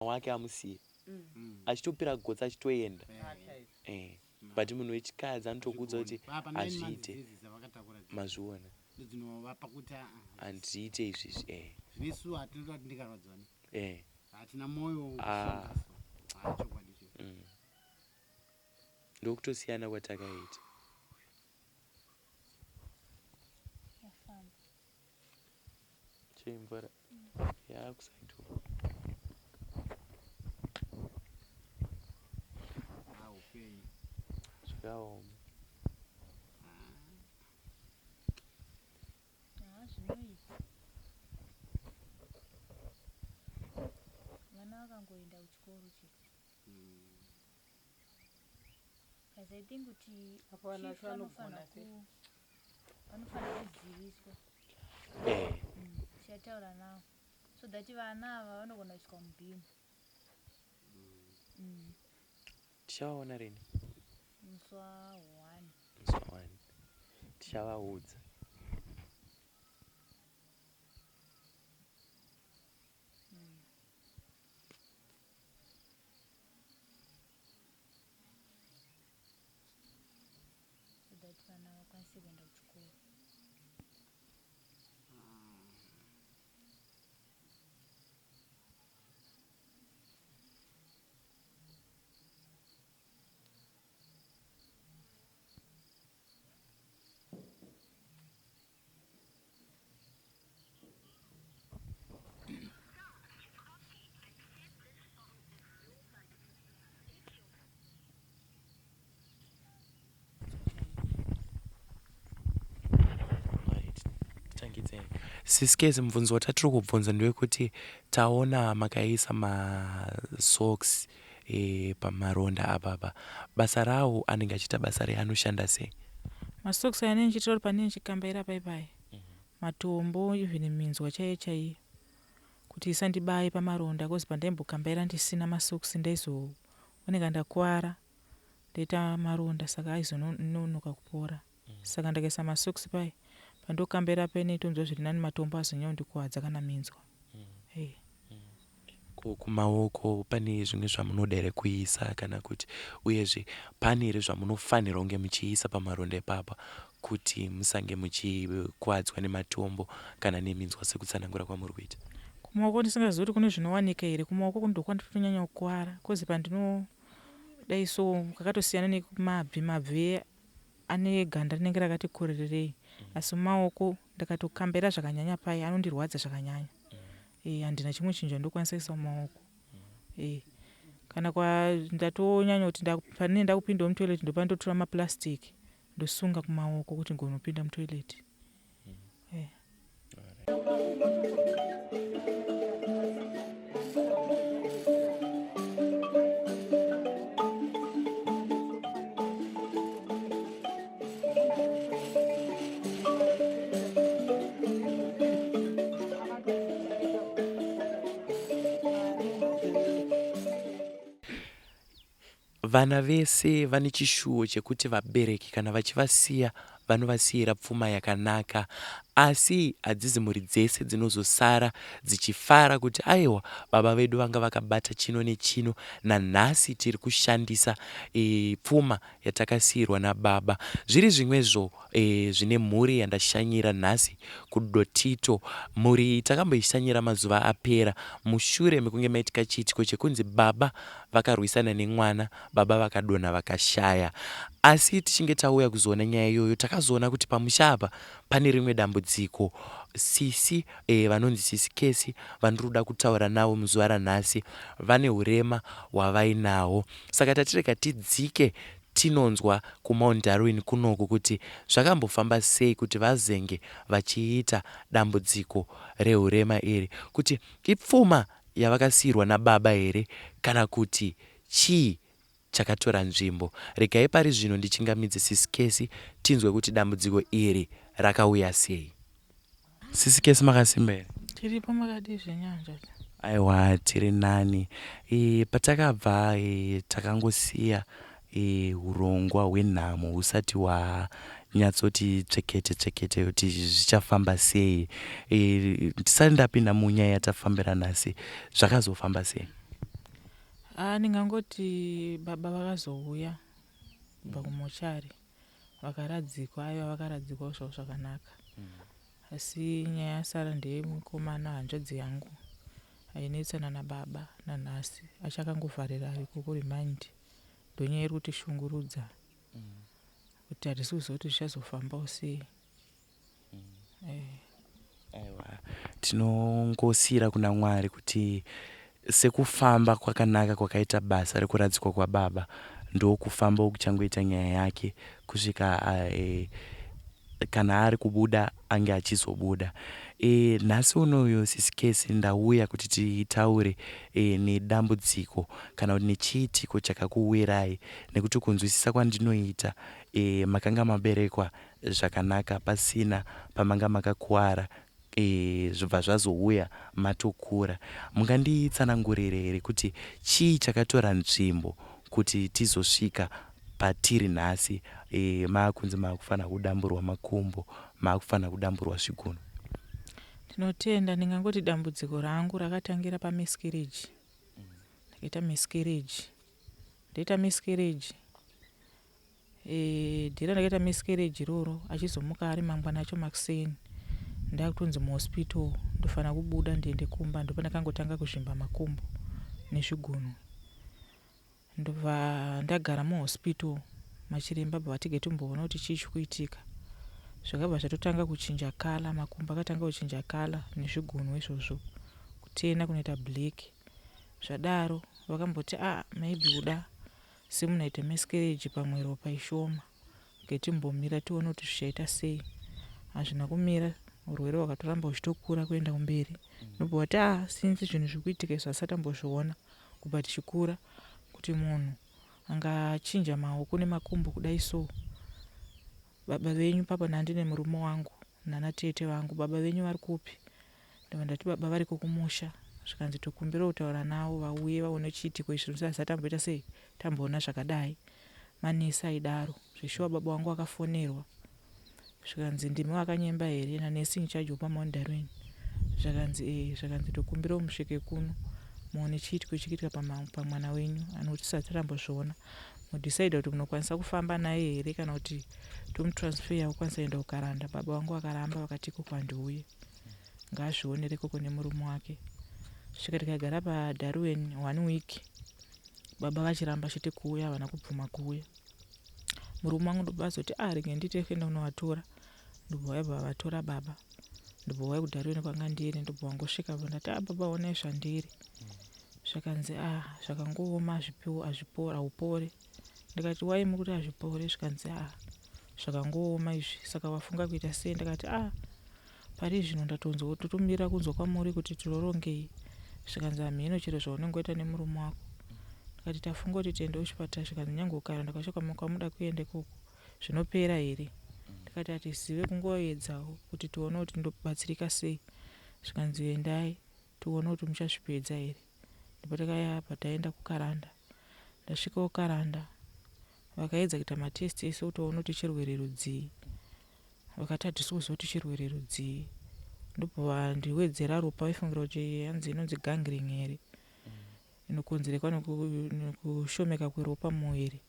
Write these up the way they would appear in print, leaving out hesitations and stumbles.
wake amusiye achitopira gotsi achitoenda eh. But munhu wechikadzi anotokuudza kuti hazviite, mazviona, handiite izvizvi eh. Zvinesu hatinoda kuti ndikarwadziwa ne eh. Hatina moyo. Ah. Ndokutosiyana kwatakaita. Chii mvura yaakusaitwa. Zvakaoma. Haa zvinoita. Vana vakangoenda kuchikoro chete. Because I think kuti Apo vana chief vacho vanogona vanofanira sei? ku vanofanira kuziviswa. Eh. Tichataura navo so that vana ava vanogona kuiswa mubhimu. Tichavaona rini? Musi wa 1. Musi wa 1. Tichavaudza. So that vana vakwanise kuenda kuchikoro. Right. Tangidzei. Sisikezi mubvunzo watatiri kubvunza ndewekuti taona makaisa masocks e, pamaronda apapa. Basa rawo anenge achiita basa rei anoshanda sei? Masocks aya anenge ndichiitira kuti panenge ndichikambaira pai pai matombo even minzwa chaiyo chaiyo kuti isandibaye pamaronda cause pandaimbokambaira ndisina masocks ndaizooneka ndakuvara ndoita maronda saka aizononoka kupora saka ndakaisa masocks pai pandokambera paine tonzwa zviri nani matombo azonyanya kundikuvadza kana minzwa. Hey. Ko kumaoko pane zvimwe zvamunoda here kuisa kana kuti uyezve pane here zvamunofanirwa kunge muchiisa pamaronda ipapa kuti musange muchikuvadzwa nematombo kana neminzwa sekutsanangura kwamuri kuita? Kumaoko ndisingazivi kuti kune zvinowanika here kumaoko ndokwandinotonyanya kukuvara coz pandinodai so kakatosiyana nekumabvi mabvi ane ganda rinenge rakati kurirei asi mumaoko ndakatokambera zvakanyanya paye anondirwadza zvakanyanya e, handina chimwe chinhu chandokwanisa kuisa mumaoko e, kana kwa ndatonyanya kuti panine ndakupindawo mutoilet ndopandotora maplastic ndosunga kumaoko kuti ngonopinda mutoilet e. Vana vese vane chishuwo chekuti vabereki kana vachivasiya vanovasiira pfuma yakanaka asi hadzizi mhuri dzese dzinozosara dzichifara kuti aiwa baba vedu vanga vakabata chino nechino nanhasi tiri kushandisa e, pfuma yatakasiirwa nababa. Zviri zvimwezvo e, zvine mhuri yandashanyira nhasi kuDotito. Mhuri iyi takamboishanyira mazuva apera mushure mekunge maitika chiitiko chekunzi baba vakarwisana nemwana, baba vakadonha vakashaya. Asi tichinge tauya kuzoona nyaya iyoyo takazoona kuti pamusha apa pane rimwe dambudziko. Sisi e, vanonzi sisi Kesi vandiri kuda kutaura navo muzuva ranhasi vane hurema hwavainaho. Saka tatirega tidzike tinonzwa kuMount Darwin kunoku kuti zvakambofamba sei kuti vazenge vachiita dambudziko rehurema iri, kuti ipfuma yavakasiirwa nababa here kana kuti chii chakatora nzvimbo. Regai pari zvino ndichingamidze Sisi Kesi tinzwe kuti dambudziko iri rakauya sei. Sisi Kesi makasimba here? Tiripo makadii zvenyu hanzvadzi? Aiwa tiri nani. E, patakabva e, takangosiya e, hurongwa hwenhamo husati hwanyatsoti tsvekete tsvekete kuti zvichafamba sei. E, ndisati ndapinda munyaya yatafambira nhasi, zvakazofamba sei? Ah, ndingangoti baba vakazouya kubva kumochari vakaradzikwa, aiwa vakaradzikwa zvavo zvakanaka. Asi nyaya yasara ndeyemukomana hanzvadzi yangu ainetsana nababa nanhasi achakangovharira ariko kuremind. Ndonyaya iri kutishungurudza kuti hatisi kuziva kuti zvichazofambawo sei. Aiwa, tinongosiira kuna Mwari kuti sekufamba kwakanaka kwakaita basa rekuradzikwa kwababa, ndokufambawo kuchangoita nyaya yake kusvika kana ari kubuda ange achizobuda. Nhasi unoyu Sisi Kesi ndauya kuti titaure nedambudziko kana kuti nechiitiko chakakuwirai nekuti kunzwisisa kwandinoita makanga maberekwa zvakanaka pasina pamanga makakuwara zvobva zvazouya matokura. Munganditsanangurire here kuti chii chakatora nzvimbo kuti tizosvika patiri nhasi maakunzi maakufanira kudamburwa makumbo, maakufanira kudamburwa zvigunwe? Ndinotenda, ndingangoti dambudziko rangu rakatangira pamiscarriage. Ndakaita miscarriage. Ndaita miscarriage Day randakaita miscarriage iroro achizomuka ari mangwana acho makuseni ndakutonzi muhospital ndofanira kubuda ndiende kumba ndopandakangotanga kuzvimba makumbo nezvigunwe ndobva ndagara muhospital machiremba bva vatige timboona kuti chii chikuitika zvakabva zvatotanga kuchinja kala makumbo akatanga kuchinja kala nezvigunwe izvozvo kutena kunoita black zvadaro vakamboti ah maybe kuda Semunhu aita miscarriage pamwe ropa ishoma okay timbomira tione kuti zvichaita sei. Hazvina kumira urwere hwakatoramba huchitokura kuenda kumberi. Ndobva wati ah since zvinhu zviri kuitika izvi asati ambozviona kubva tichikura kuti munhu angachinja maoko nemakumbo kudai so. Baba venyu papa ndandine murume wangu nana tete vangu baba venyu vari kupi ndobva ndati baba variko kumusha zvikanzi tokumbira kutaura navo vauye vaone chiitiko ichi zvinhu asati amboita sei tamboona zvakadai manesi aidaro zveshuwa baba vangu vakafonerwa zvikanzi ndimi vakanyemba here nanesi in charge wepamount Darwin zvakanzi ee zvakanzi tokumbirawo musvike kuno muone chiitiko chikuitika pamwana wenyu anoti tisati tambozviona modecide kuti munokwanisa kufamba naye here kana kuti tomutransfer okwanisa kuenda kukaranda baba vangu vakaramba vakati ikoko handiuye ngaazvionere ikoko nemurume wake svika tikagara padarwen one week baba vachiramba chete kuuya havana kubvuma kuuya murume wangu ndobva azoti ah rege ndiite kuenda kunovatora ndobva vaya bva vatora baba ndobva vauya kudarwen kwanga ndiri ndobva vangosvika bva ndati ah baba honai zvandiri zvakanzi ah zvakangooma hazvipiwo hazvipora haupore ndikati wai muri kuti hazvipore zvikanzi ah zvakangooma izvi saka wafunga kuita sei ndikati ah pari zvino ndatonzwa totomirira kunzwa kwamuri kuti tirorongei zvikanzi hamheno chero zvaunenge waita nemurume wako ndikati tafunga kuti tiende kuchipatara zvikanzi nyange ukaranda kwacho kwamuda kuenda ikoko zvinopera here ndikati hatizive kungoedzawo kuti tione kuti ndobatsirika sei zvikanzi endai tione kuti muchazvipedza here ndipo takayabva taenda kukaranda ndasvika kukaranda vakaedza kuita matest ese kuti vaone kuti chirwere rudzii vakati hatisi kuziva kuti chirwere rudzii ndobva vandiwedzera ropa vaifungira kuti hanzi inonzi gangring here inokonzerekwa nekushomeka kweropa mumuviri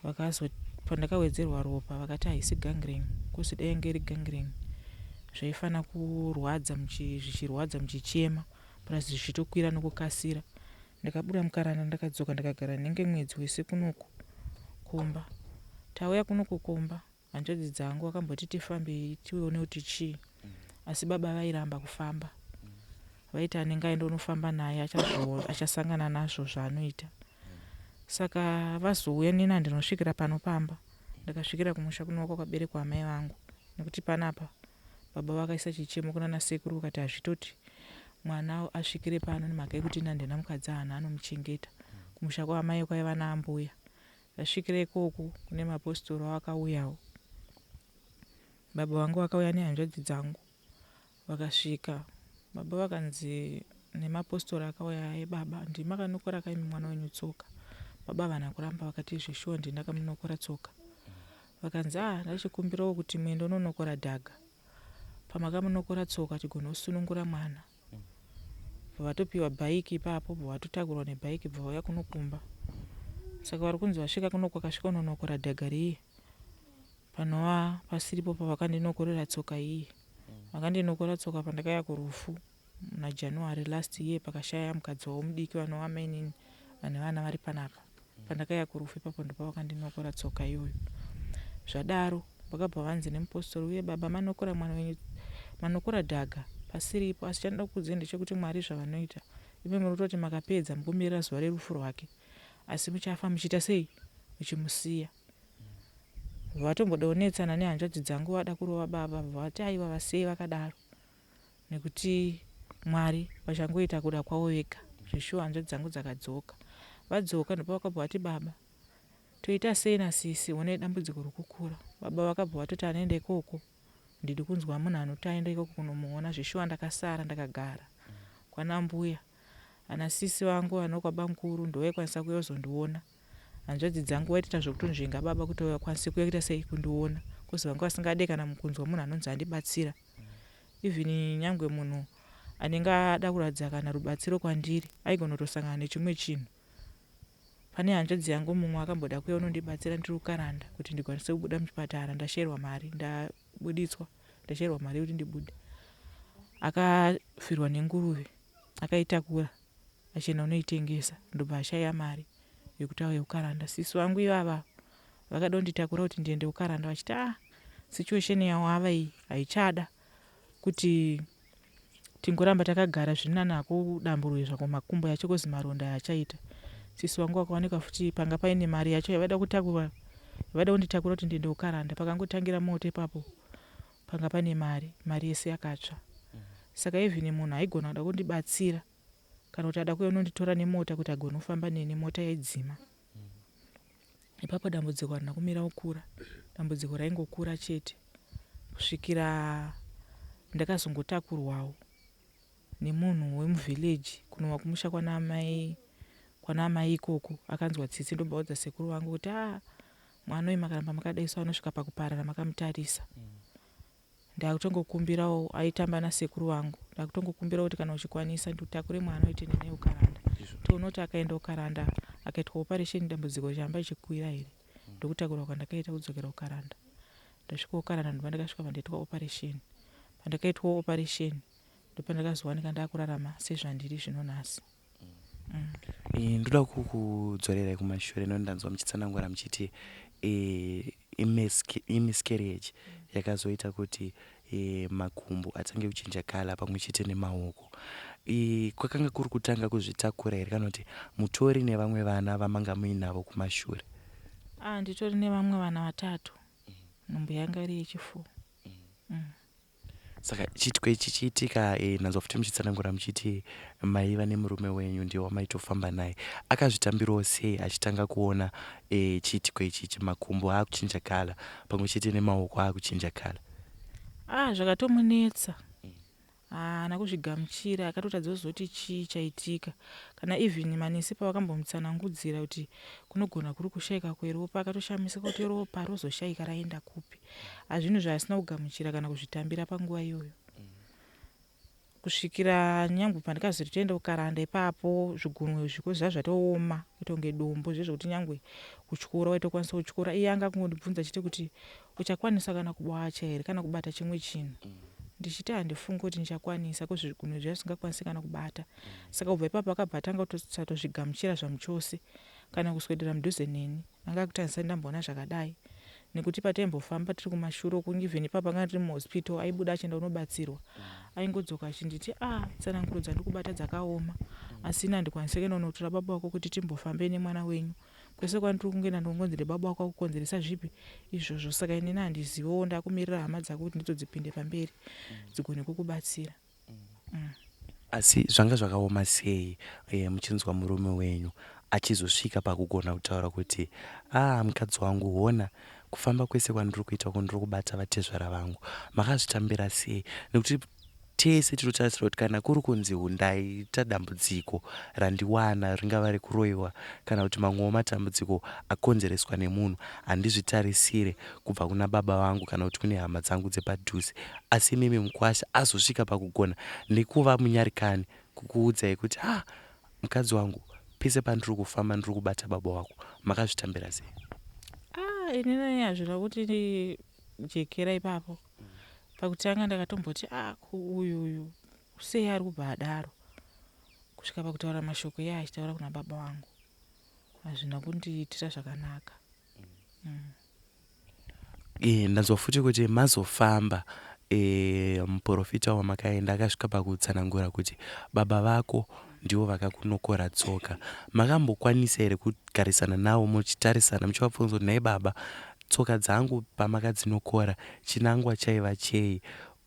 vakazo pandakawedzerwa ropa vakati haisi gangrene kuzi dai yange iri gangrene zvaifana kurwadza zvichirwadza muchichema plus zvichitokwira nokukasira ndakabuda mukaranda ndakadzoka ndakagara nenge mwedzi wese kunoku kumba tauya kunoku kumba Hanzvadzi dzangu vakamboti tifambei tione kuti chii asi baba vairamba kufamba vaiti anenge aenda unofamba naye achasangana nazvo zvaanoita saka vazouya nini handinosvikira pano pamba ndakasvikira kumusha kunova kwakaberekwa amai vangu nekuti panapa baba vakaisa chichemo kunana sekuru vakati hazvitoti mwana asvikire pano nemhaka yekuti ini handina mukadzi haana anomuchengeta kumusha kwaamai kwaiva naambuya Ndasvikira ikoko kune mapositori akauyawo. Baba vangu vakauya nehanzvadzi dzangu vakasvika. Baba vakanzi nemapositori akauya aye baba ndimi makanokora kaimi mwana wenyu tsoka. Baba havana kuramba vakati zveshuwa ndini ndakamunokora tsoka. Vakanzi ah ndachikumbirawo kuti muende unonokora dhaga. Pamakamunokora tsoka tigonosunungura mwana. Bva vatopiwa bhaiki ipapo bva vatotakurwa nebhaiki bva vauya kuno kumba. Saka vari kunzi vasvika kuno kwakasvika kunonokora dhaga riye panova pasiripo pavakandinokorera tsoka iye. Vakandinokora tsoka pandakauya kurufu muna January last year pakashaya mukadzi wavo mudiki vanova mainini vane vana vari panapa. Pandakauya kurufu ipapo ndopavakandinokora tsoka iyoyo. Zvadaro vakabva vanzi nemupostori uye baba manokora mwana wenyu manokora dhaga pasiripo asi chandinoda kukuudzai ndechekuti Mwari zvavanoita imi muri kutoti makapedza mukumirira zuva rerufu rwake asi muchafa muchiita sei muchimusiya. Vatomboda kunetsana nehanzvadzi dzangu vada kurova baba vati aiwa vasiyei vakadaro nekuti Mwari vachangoita kuda kwavo vega. Zveshuwa hanzvadzi dzangu dzakadzoka. Vadzoka ndopavakabva vati baba toita sei nasisi honai dambudziko rikukura. Baba vakabva vatoti anoenda ikoko ndidi kunzwa munhu anoti aenda ikoko kunomuona. Zveshuwa ndakasara ndakagara kwana mbuya. Ana sisi vangu vano kwabamukuru ndovaikwanisa kuuya kuzondiona. Hanzvadzi dzangu vaitoita zvekutonzvenga baba kuti vakwanise kuuya kuita sei kundiona coz vanga vasingade kana kunzwa munhu anonzi andibatsira. Even nyangwe munhu anenge ada kuratidza kana rubatsiro kwandiri aigona kutosangana nechimwe chinhu. Pane hanzvadzi yangu mumwe akamboda kuuya kunondibatsira ndiri kukaranda kuti ndikwanise kubuda muchipatara ndashairwa mari ndabuditswa ndashairwa mari yekuti ndibude. Akafirwa nenguruve akaitakura achienda kunoitengesa ndobva ashaya mari yekuti auye kukaranda. Sisi vangu ivava vakada kunditakura kuti ndiende kukaranda vachiti ah situation yawava iyi haichada kuti tingoramba takagara zvirinani hako udamburwe zvako makumbo yacho kozi maronda achaita. Sisi vangu vakawanikwa futi panga paine mari yacho yavaida kutakura yavaida kunditakura kuti ndiende kukaranda pakangotangira moto ipapo panga pane mari mari yese yakatsva saka even munhu aigona kuda kundibatsira kana kuti ada kuuya unonditora nemota kuti agone kufamba neni mota yaidzima ipapo dambudziko harina kumira kukura dambudziko raingokura chete kusvikira ndakazongotakurwawo nemunhu wemuvillage kunova kumusha kwana amai kwana amai ikoko akanzwa tsitsi ndobva audza sekuru vangu kuti a ah, mwana uyu makaramba makadai so anosvika pakuparara makamutarisa Ndakutongokumbirawo aitamba nasekuru vangu ndakutongokumbirawo kuti kana uchikwanisa ndiutakure mwana uyu tiende naye kukaranda tione kuti akaenda kukaranda akaitwa operation dambudziko richaramba richikwira here ndokutakurwa kwandakaita kudzokera kukaranda ndasvika kukaranda ndobva ndakasvika pandaitwa operation pandakaitwa operation ndopandakazowanika ndakurarama sezvandiri zvino nhasi. Mm. Ndoda kukudzorerai kumashure nekuti ndanzwa muchitsanangura muchiti eh, imiscarriage yakazoita kuti eh, makumbo atange kuchinja kala pamwe chete nemaoko. Kwakanga kuri kutanga kuzvitakura here kana kuti mutori nevamwe vana vamanga muinavo kumashure? Ah, nditori nevamwe vana vatatu. Nhumbu yanga iri yechifour. Mm. Saka chiitiko ichi chiitika eh, ndanzwa futi muchitsanangura muchiti maiva nemurume wenyu ndiye wamaitofamba naye. Akazvitambirawo sei achitanga kuona eh, chiitiko ichi ichi makumbo akuchinja kala pamwe chete nemaoko akuchinja kala? Ah, zvakatomunetsa haana kuzvigamuchira akatotadza kuzoti chii chaitika kana even manesi pavakambomutsanangudzira kuti kunogona kuri kushaika kweropa akatoshamisika kuti ropa rozoshaika raenda kupi Hazvinhu zvaasina kugamuchira kana kuzvitambira panguva iyoyo. Kusvikira nyangwe pandikazoti toenda kukaranda ipapo zvigunwe zviko zviya zvatooma kuita kunge dombo zviye zvekuti nyangwe kutyora waitokwanisa kutyora. Iye anga akungondibvunza chete kuti uchakwanisa kana kuwacha here kana kubata chimwe chinhu. Ndichiti handifungi kuti ndichakwanisa ko zvigunwe zviya zvisingakwanisi kana kubata. Saka kubva ipapo akabva atanga kusatozvigamuchira zvamuchose kana kuswedera mudhuze neni. Anga akuti handisati ndamboona zvakadai nekuti pataimbofamba tiri kumashure uku even ipapa anga tiri muhospital aibuda achienda kunobatsirwa aingodzoka achinditi ah tsananguro dzandikubata dzakaoma asi ini handikwanise kuenda kunotora baba wako kuti timbofambe nemwana wenyu kwese kwandiri kungoenda ndinongonzi ndibaba wako akukonzeresa zvipi izvozvo saka inini handizivewo ndakumirira hama dzako kuti ndidzo dzipinde pamberi dzigone kukubatsira. Asi zvanga zvakaoma sei muchinzwa murume wenyu achizosvika pakugona kutaura kuti aah mukadzi wangu hona kufamba kwese kwandiri kuita uku ndiri kubata vatezvara vangu. Makazvitambira sei nekuti tese tinotarisira kuti kana kuri kunzi ndaita dambudziko randiwana ringava rekuroiwa kana kuti mamwewo matambudziko akonzereswa nemunhu handizvitarisire kubva kuna baba vangu kana kuti kune hama dzangu dzepadhuze. Asi imimi mukwasha azosvika pakugona nekuva munyarikani. kukuudzai kuti ha ah, mukadzi wangu pese pandiri kufamba ndiri kubata baba wako makazvitambira sei ah, inini hazvina kuti jekera ipapo pakutanga ndakatomboti ah, uyu uyu sei ari kubva adaro kusvika pakutaura mashoko iye achitaura kuna baba vangu hazvina kundiitira zvakanaka mm. E, ndanzwa futi kuti mazofamba e, muprofita wamakaenda akasvika pakutsanangura kuti baba vako ndivo vakakunokora tsoka makambokwanisa here kugarisana navo muchitarisana muchivabvunza kuti nhai baba tsoka dzangu pamakadzinokora chinangwa chaiva chei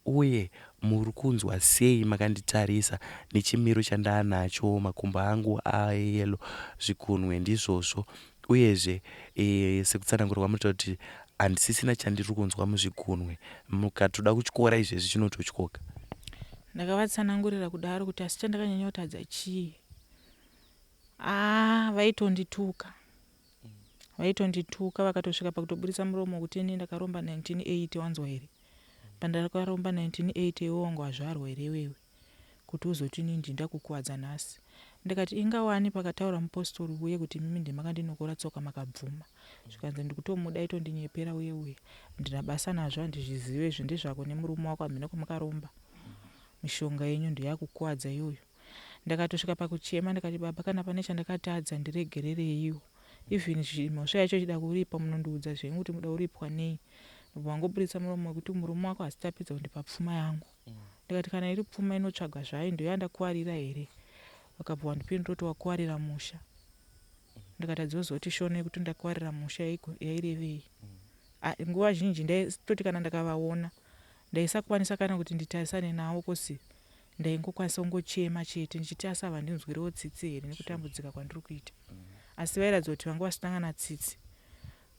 Uye muri kunzwa sei makanditarisa nechimiro chandaanacho makumbo angu ayellow zvikunwe ndizvozvo uyezve e, sekutsanangura kwamunoita kuti handisisina chandiri kunzwa muzvigunwe mukatoda kutyora izvezvi chinototyoka. Ndakavatsanangurira kudaro kuti asi chandakanyanya kutadza chii ah vaitondituka vaitondituka vakatosvika pakutoburitsa muromo kuti ini ndakaromba 1980 wanzwa here Pandakaromba 1980 iwe wanga wazvarwa here iwewe kuti uzoti ini ndini ndakukuvadza nhasi. Ndikati inga wani pakataura mupositori uye kuti imimi ndimi makandinokora tsoka makabvuma. Zvikanzi ndikutomuda aitondinyepera uye uye. Handina basa nazvo handizvizive izvi ndezvako nemurume wako hamheno kwamakaromba. Mishonga yenyu ndoyakukuvadza iyoyo. Ndakatosvika pakuchema ndikati baba kana pane chandakatadza ndiregerereiwo. Even mhosva yacho ichida kuripa munondiudza zvenyu kuti muda kuripwa nei. Ndobva wangoburitsa muromo wekuti murume wako hasati apedza kundipa pfuma yangu. Ndikati kana iri pfuma inotsvagwa zvayo ndoyandakuwarira here. Vakabva wandipindura kuti wakuwarira musha. Ndikati hadzozoti shona yekuti ndakuwarira musha yairevei. Nguva zhinji ndaitoti kana ndakavaona ndaisakwanisa kana kuti nditarisane navo kosi Ndaingokwanisa kungochema chete ndichiti asi havandinzwirewo tsitsi here nekutambudzika kwandiri kuita. Asi vairatidza kuti vanga vasina kana tsitsi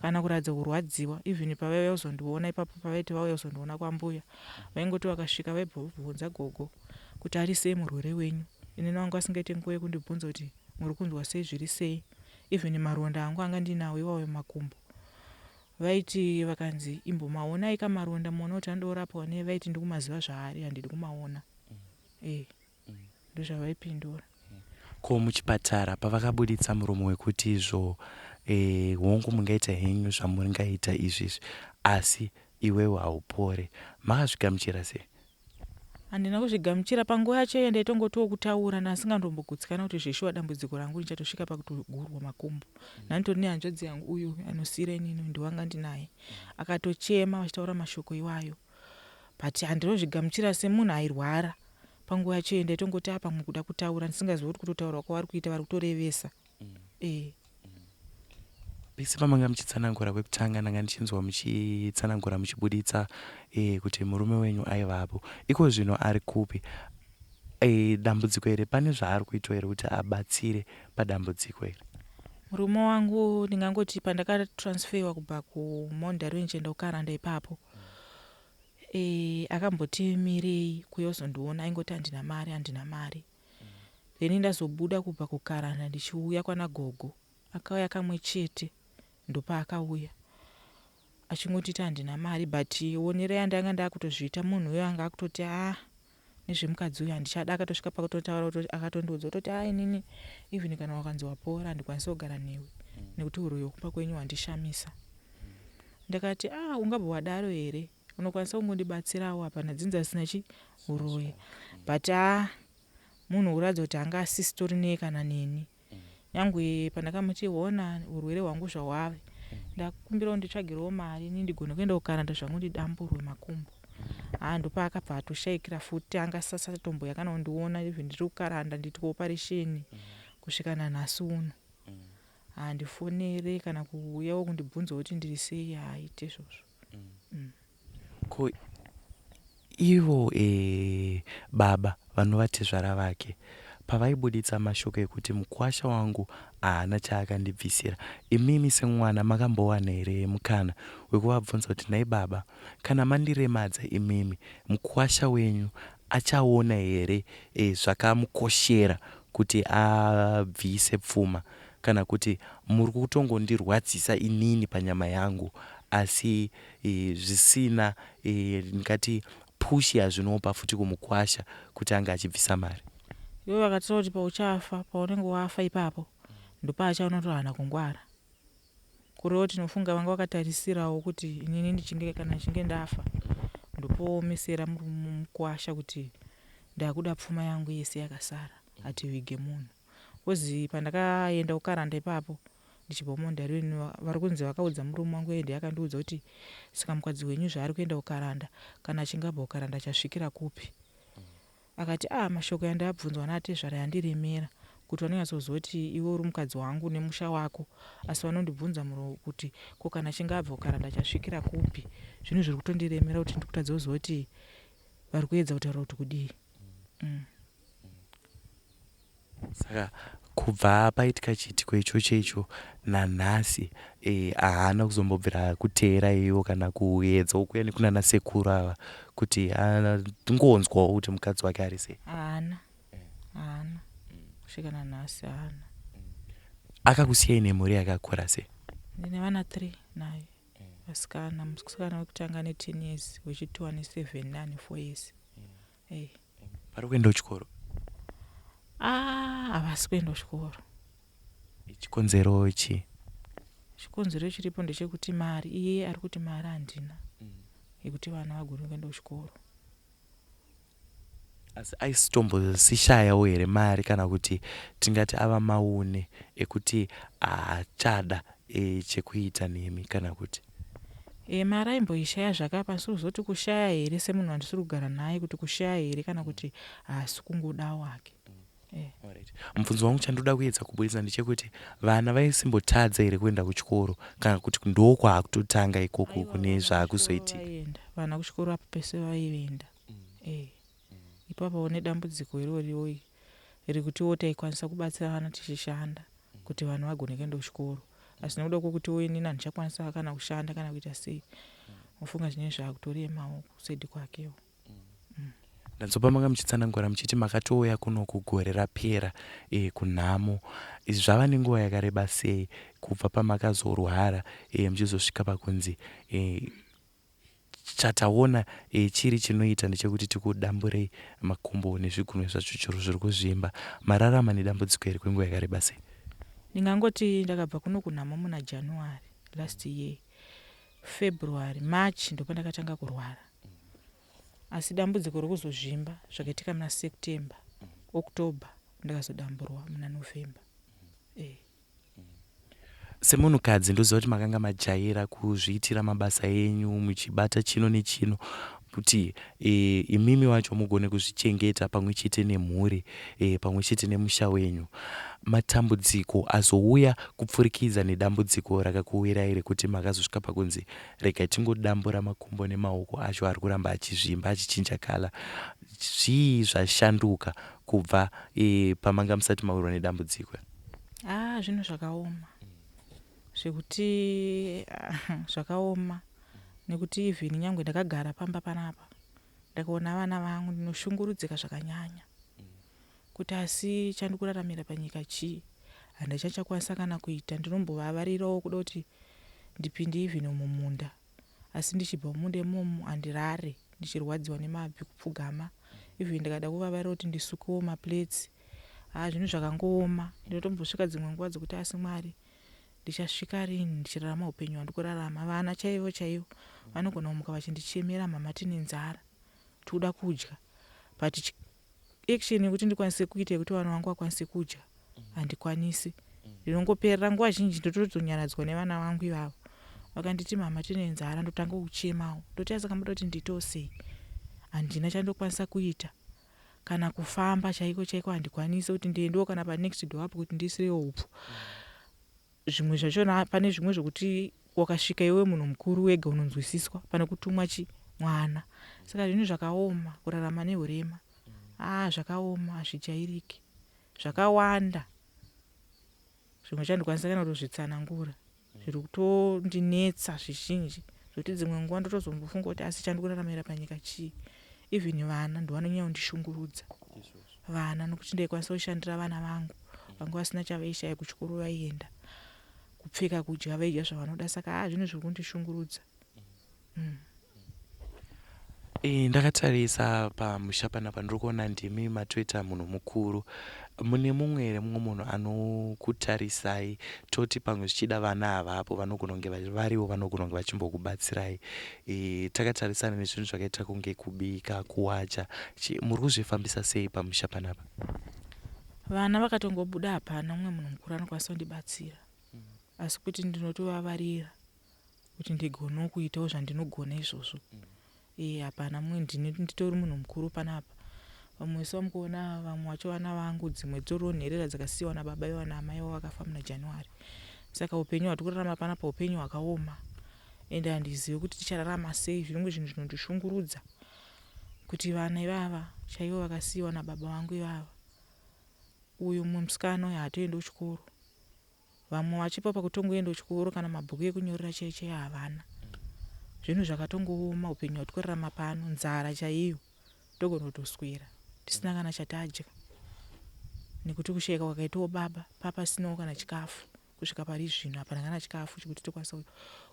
kana kuratidza kurwadziwa even pavaiuya kuzondiona ipapo pavaiti vauya kuzondiona kwambuya vaingoti vakasvika vaibva vobvunza gogo kuti ari sei murwere wenyu inini vanga vasingaite nguva yekundibvunza kuti muri kunzwa sei zviri sei even maronda angu anga ndinawo iwayo makumbo vaiti vakanzi imbomaonai ka maronda muone kuti anoda kurapwa nei vaiti ndikumaziva zvaari handidi kumaona eh ndozvavaipindura Ko muchipatara pavakabuditsa muromo wekuti izvo eh, hongu mungaita henyu zvamuringaita izvizvi asi iwewe haupore makazvigamuchira sei? Handina kuzvigamuchira panguva yacho iye ndaitongotiwo kutaura ndasingandombogutsikana kuti zveshuwa dambudziko rangu richatosvika pakutogurwa makumbo. Ndanditori nehanzvadzi yangu uyu anosiira inini ndiwanga ndinaye akatochema vachitaura mashoko iwayo but handinozvigamuchira semunhu airwara panguva yacho iye ndaitongoti apa pamwe kuda kutaura ndisingazivi kuti kutotaura kwavari kuita vari kutorevesa eh. Pese pamanga muchitsanangura kwekutanga ndanga ndichinzwa muchitsanangura muchibuditsa e, kuti murume wenyu aivapo. Iko zvino ari kupi? E, dambudziko iri pane zvaari kuitwa here kuti abatsire padambudziko iri? Murume wangu ndingangoti pandakatransferwa kubva kuMount Darwin ndichienda kuKaranda ipapo e, akamboti mirei kuuya kuzondiona aingoti handina mari handina mari then ndazobuda kubva kuKaranda ndichiuya kwana gogo Akauya kamwe chete ndopaakauya achingonditi handina mari but onero yandanga ndakutozviita munhu uyo anga akutoti ah nezvemukadzi uyu handichada akatosvika pakutotaura kuti akatondiudza kutoti ah inini even kana wakanzi wapora handikwanisi kugara newe nekuti uroyi hwekumba kwenyu hwandishamisa ndakati ah ungabva wadaro here unokwanisa kungondibatsirawo hapana dzinza risina chi uroyi but ah munhu kuratidza kuti anga asisitori nei kana neni Nyangwe pandakamuti hona urwere hwangu zvahwave ndakumbirawo nditsvagirewo mari ini ndigone kuenda kukaranda zvangu ndidamburwe makumbo haa ndopaakabva atoshaikira futi anga asatomboya kana kundiona even ndiri kukaranda ndiitwa oparesheni kusvika nanhasi uno haandifonere kana kuuyawo kundibvunza kuti ndiri sei haaite izvozvo mm. Ko ivo e, baba vanova tezvara vake pavaibuditsa mashoko ekuti mukwasha wangu haana chaakandibvisira, imimi semwana makambowana here mukana wekuvabvunza kuti nhai baba kana mandiremadza imimi mukwasha wenyu achaona here e, zvakamukoshera kuti abvise pfuma kana kuti muri kutongondirwadzisa inini panyama yangu asi e, zvisina e, ndingati push yazvinopa futi kumukwasha kuti ange achibvisa mari. Ivo vakataura kuti pauchafa, paunenge wafa ipapo ndopaachaona kuti haana kungwara. Kureva kuti tinofunga vanga vakatarisirawo kuti inini ndichinge kana ndichinge ndafa ndopoomesera mukwasha kuti ndakuda pfuma yangu yese yakasara hativige munhu. Coz pandakaenda kukaranda ipapo ndichibva kuMondarweni vari kunzi vakaudza murume wangu ende akandiudza kuti saka mukadzi wenyu zvaari kuenda kukaranda kana achinge abva kukaranda achasvikira kupi. Akati ah mashoko yandabvunzwa naatezvara yandiremera kuti vanonyatsoziva kuti iwe uri mukadzi wangu nemusha wako asi vanondibvunza muro kuti ko kana achinge abva kukaranda achasvikira kupi zvinhu zviri kutondiremera kuti ndikutadza kuziva kuti vari kuedza kutaura kuti kudii. Saka kubva paitika chiitiko ichocho icho nanhasi haana kuzombobvira akuteeraiwo kana kuedzawo kuuya nekunana sekuru ava kuti angonzwawo kuti mukadzi wake ari sei? Haana, haana kusvika nanhasi haana. Akakusiyai nemhuri yakakura sei? Ndine vana 3 naye vasikana, musikana wekutanga ane 10 years, wechi2 ane 7 neane 4 years. Hey. Vari kuenda kuchikoro? Ah, havasi kuenda kuchikoro. Chikonzero chii? Chikonzero chiripo ndechekuti mari, iye ari kuti mari handina yekuti vana vagone kuenda kuchikoro. Asi aisitombosishayawo here mari kana kuti tingati ava maune ekuti haachada chekuita nemi kana kuti? E, mari aimboishaya zvakapa asi kuzoti kushaya here semunhu wandisiri kugara naye kuti kushaya here kana kuti haasi kungodawo hake. Eh. Mubvunzo wangu chandoda kuedza kuburitsa ndechekuti vana vaisimbotadza here kuenda kuchikoro kana kuti ndokwaakutotanga ikoko kune zvaakuzoitika? Vana kuchikoro apo pese vaienda. Eh. Ipapo nedambudziko iroriwo rekutiwo taikwanisa kubatsira vana tichishanda kuti vanhu vagone kuenda kuchikoro asi nekuda kwekutiwo inini handichakwanisa kana kushanda kana kuita sei mofunga zvinenge zvakutoremawo kuside kwakewo. Ndanzwa pamanga muchitsanangura muchiti makatouya kunoku gore rapera kunhamo. Izvi zvava nenguva yakareba sei kubva pamakazorwara muchizosvika pakunzi Chataona chiri chinoita ndechekuti tikudamburei makumbo nezvigunwe zvacho chero zviri kuzvimba. Mararama nedambudziko iri kwenguva yakareba sei? Ndingangoti ndakabva kuno kunhamo muna January last year. February, March ndopandakatanga kurwara. Asi dambudziko rekuzozvimba zvakaitika muna September, October ndakazodamburwa muna November. Eh. Semunhukadzi ndoziva kuti makanga majaira kuzviitira mabasa enyu muchibata chino nechino kuti e, imimi wacho mugone kuzvichengeta pamwe chete nemhuri e, pamwe chete nemusha wenyu. Matambudziko azouya kupfurikidza nedambudziko rakakuwirai rekuti makazosvika pakunzi regai tingodambura makumbo nemaoko acho ari kuramba achizvimba achichinja kala. Zvii zvashanduka kubva e, pamanga musati mawirwa nedambudziko? Haa zvinhu zvakaoma zvekuti zvakaoma nekuti even nyangwe ndakagara pamba panapa ndakaona vana vangu ndinoshungurudzika zvakanyanya kuti asi chandikuraramira panyika chii handichachakwanisa kana kuita ndinombovavarirawo kuda kuti ndipinde even mumunda Asi ndichibva mumunda imomo handirare ndichirwadziwa nemabvi kupfugama even ndikada kuvavarira kuti ndisukewo maplates haa zvinhu zvakangooma ndinotombosvika dzimwe nguva dzekuti asi Mwari ndichasvika rini ndichirarama upenyu hwandikurarama vana chaivo chaivo vanogona kumuka vachindichemera mama tine nzara tikuda kudya but action yekuti ndikwanise kuita yekuti vana vangu vakwanise kudya handikwanisi ndinongoperera nguva zhinji ndotozonyaradzwa nevana vangu ivavo vakanditi mama tine nzara ndotanga kuchemawo ndoti asi kamuda kuti ndiitewo sei handina chandokwanisa kuita kana kufamba chaiko chaiko handikwanisi kuti ndiendewo kana panext door apo kuti ndiisirewo upfu Zvimwe zvachona pane zvimwe zvekuti wakasvika iwewe munhu mukuru wega unonzwisiswa pane kutumwa chi mwana saka zvinhu zvakaoma kurarama nehurema haa zvakaoma hazvijairiki zvakawanda zvimwe chandikwanisa kana kutozvitsanangura zviri kutondinetsa zvizhinji zvekuti dzimwe nguva ndotozombofunga kuti asi chandikuraramira panyika chii even vana ndovanonyanya kundishungurudza vana nokuti ndaikwanisa kushandira vana vangu vanga vasina chavaishaya kuchikoro vaienda kupfeka kudya vaidya zvavanoda saka haa zvinhu zviri kundishungurudza. E, ndakatarisa pamusha panapa ndiri kuona ndimi matoita munhu mukuru. Mune mumwe here mumwe munhu anokutarisai toti pamwe zvichida vana havapo vanogona kunge variwo vanogona kunge vachimbokubatsirai. E, takatarisana nezvinhu zvakaita kunge kubika, kuwacha. Muri kuzvifambisa sei pamusha panapa? Vana vakatongobuda hapana mumwe munhu mukuru anokwanisa kundibatsira. Asi kuti ndinotovavarira kuti ndigonewo kuitawo zvandinogona izvozvo. Ee hapana mumwe ndini nditori munhu mukuru panapa. Vamwe vese vamukuona vamwe vacho vana vangu dzimwe dzitoriwo nherera dzakasiiwa nababa ivo naamai vavo vakafa muna January. Saka upenyu hwatiri kurarama panapa upenyu hwakaoma ende handizivi kuti tichararama sei zvimwe zvinhu zvinondishungurudza kuti vana ivava chaivo vakasiiwa nababa vangu ivava uyu mumwe musikana uyu haatoendi kuchikoro Vamwe vachipa pakutongoenda kuchikoro kana mabhuku ekunyorera chaiyo chaiyo havana. Zvinhu zvakatongooma hupenyu hwatiri kurarama pano, nzara chaiyo togona kutoswera tisina kana chatadya nekuti kushaika kwakaitawo baba papasinawo kana chikafu kusvika pari zvino hapana kana chikafu chekuti tokwanisa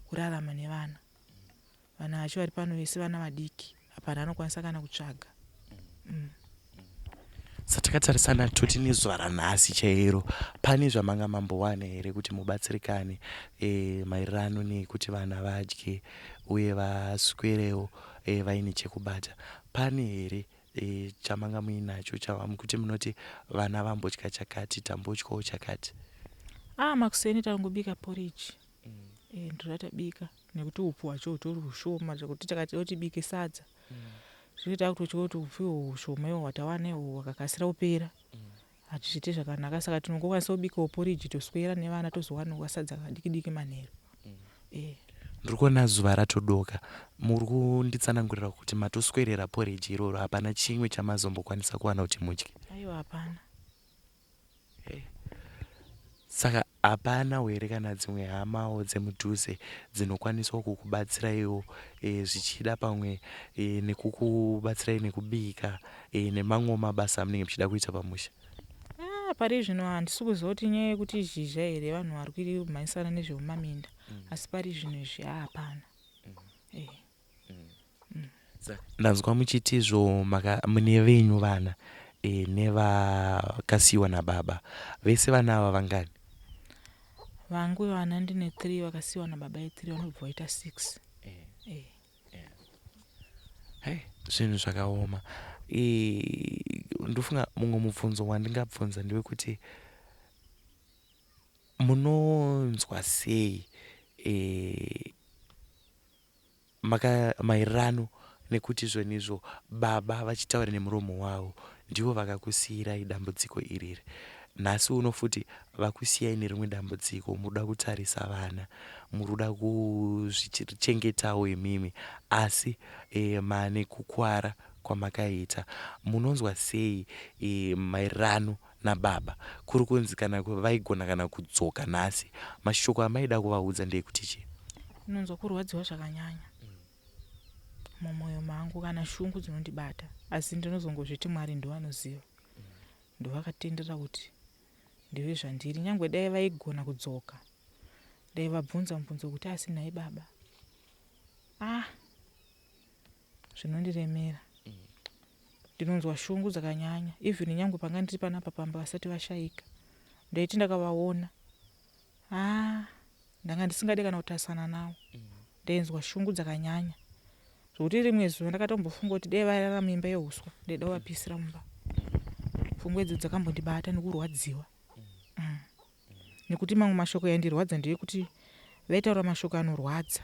kurarama nevana. Vana vacho vari pano vese vana vadiki hapana anokwanisa kana kutsvaga. Mm. Satakatarisana toti nezuva ranhasi chairo pane zvamanga mambowana here kuti mubatsirikane e, maererano nekuti vana vadye uye vaswerewo e, vaine chekubata pane here e, chamanga muinacho chamukuti munoti vana vambodya chakati tambodyawo chakati? Ah, makuseni tangobika porridge. Mm. E, ndiro ratabika nekuti upfu hwacho hutori hushoma zvekuti takati tibike sadza mm. Zvino takutotya kuti upfu ihwohwo hushoma ihwo hwatawana ihwohwo hwakakasira kupera hatizviite zvakanaka saka tinongokwanisa kubikawo poriji toswera nevana tozowanawo kasadza kadiki diki manheru. Eh. Ndiri kuona zuva ratodoka muri kunditsanangurira kuti matoswerera porridge iroro hapana chimwe chamazombokwanisa kuwana kuti mudye? Aiwa hapana. Saka hapanawo here kana dzimwe hamawo dzemudhuze dzinokwanisawo kukubatsiraiwo e, zvichida pamwe e, nekukubatsirai nekubika e, nemamwewo mabasa amunenge muchida kuita pamusha? Ah, pari zvino handisi kuziva kuti inyaya yekuti zhizha here vanhu vari kumhanyisana nezvemumaminda mm. asi pari zvino izvi hapana mm. eh. Ndanzwa muchiti izvo mune venyu vana e, nevakasiyiwa nababa vese vana ava vangani? Vangu vana ndine 3 vakasiyiwa nababa e3 vanobva vaita 6. Eh. Eh. Eh. Hey, zvinhu zvakaoma e, ndofunga mumwe mubvunzo wandingabvunza ndewekuti munonzwa sei e, Maka maererano nekuti zvonizvo baba vachitaura nemuromo wavo ndivo vakakusiirai dambudziko iriri nhasi uno futi vakusiyai nerimwe dambudziko muruda kutarisa vana muruda kuzvichengetawo imimi asi e, mane kukwara kwamakaita munonzwa sei e, maererano nababa kuri kunzi kana vaigona kana kudzoka nhasi mashoko amaida kuvaudza ndeekuti chii? Ndinonzwa kurwadziwa zvakanyanya mumwoyo mangu kana shungu dzinondibata asi ndinozongozviti Mwari ndovanoziva ndovakatendera kuti ndive zvandiri nyangwe dai vaigona kudzoka ndaivabvunza mubvunzo wekuti asi nhai baba ah zvinondiremera ndinonzwa shungu dzakanyanya even nyangwe panga ndiri panapa pamba vasati vashaika ndaiti ndakavaona haa ndanga ndisingade kana kutarisana navo ndainzwa shungu dzakanyanya zvokuti rimwe zuva ndakatombofunga kuti dai vairara muimba yeuswa ndaida kuvapisira mumba pfungwa idzo dzakambondibata nekurwadziwa mm. Nekuti mamwe mashoko yaindirwadza ndeyekuti vaitaura mashoko anorwadza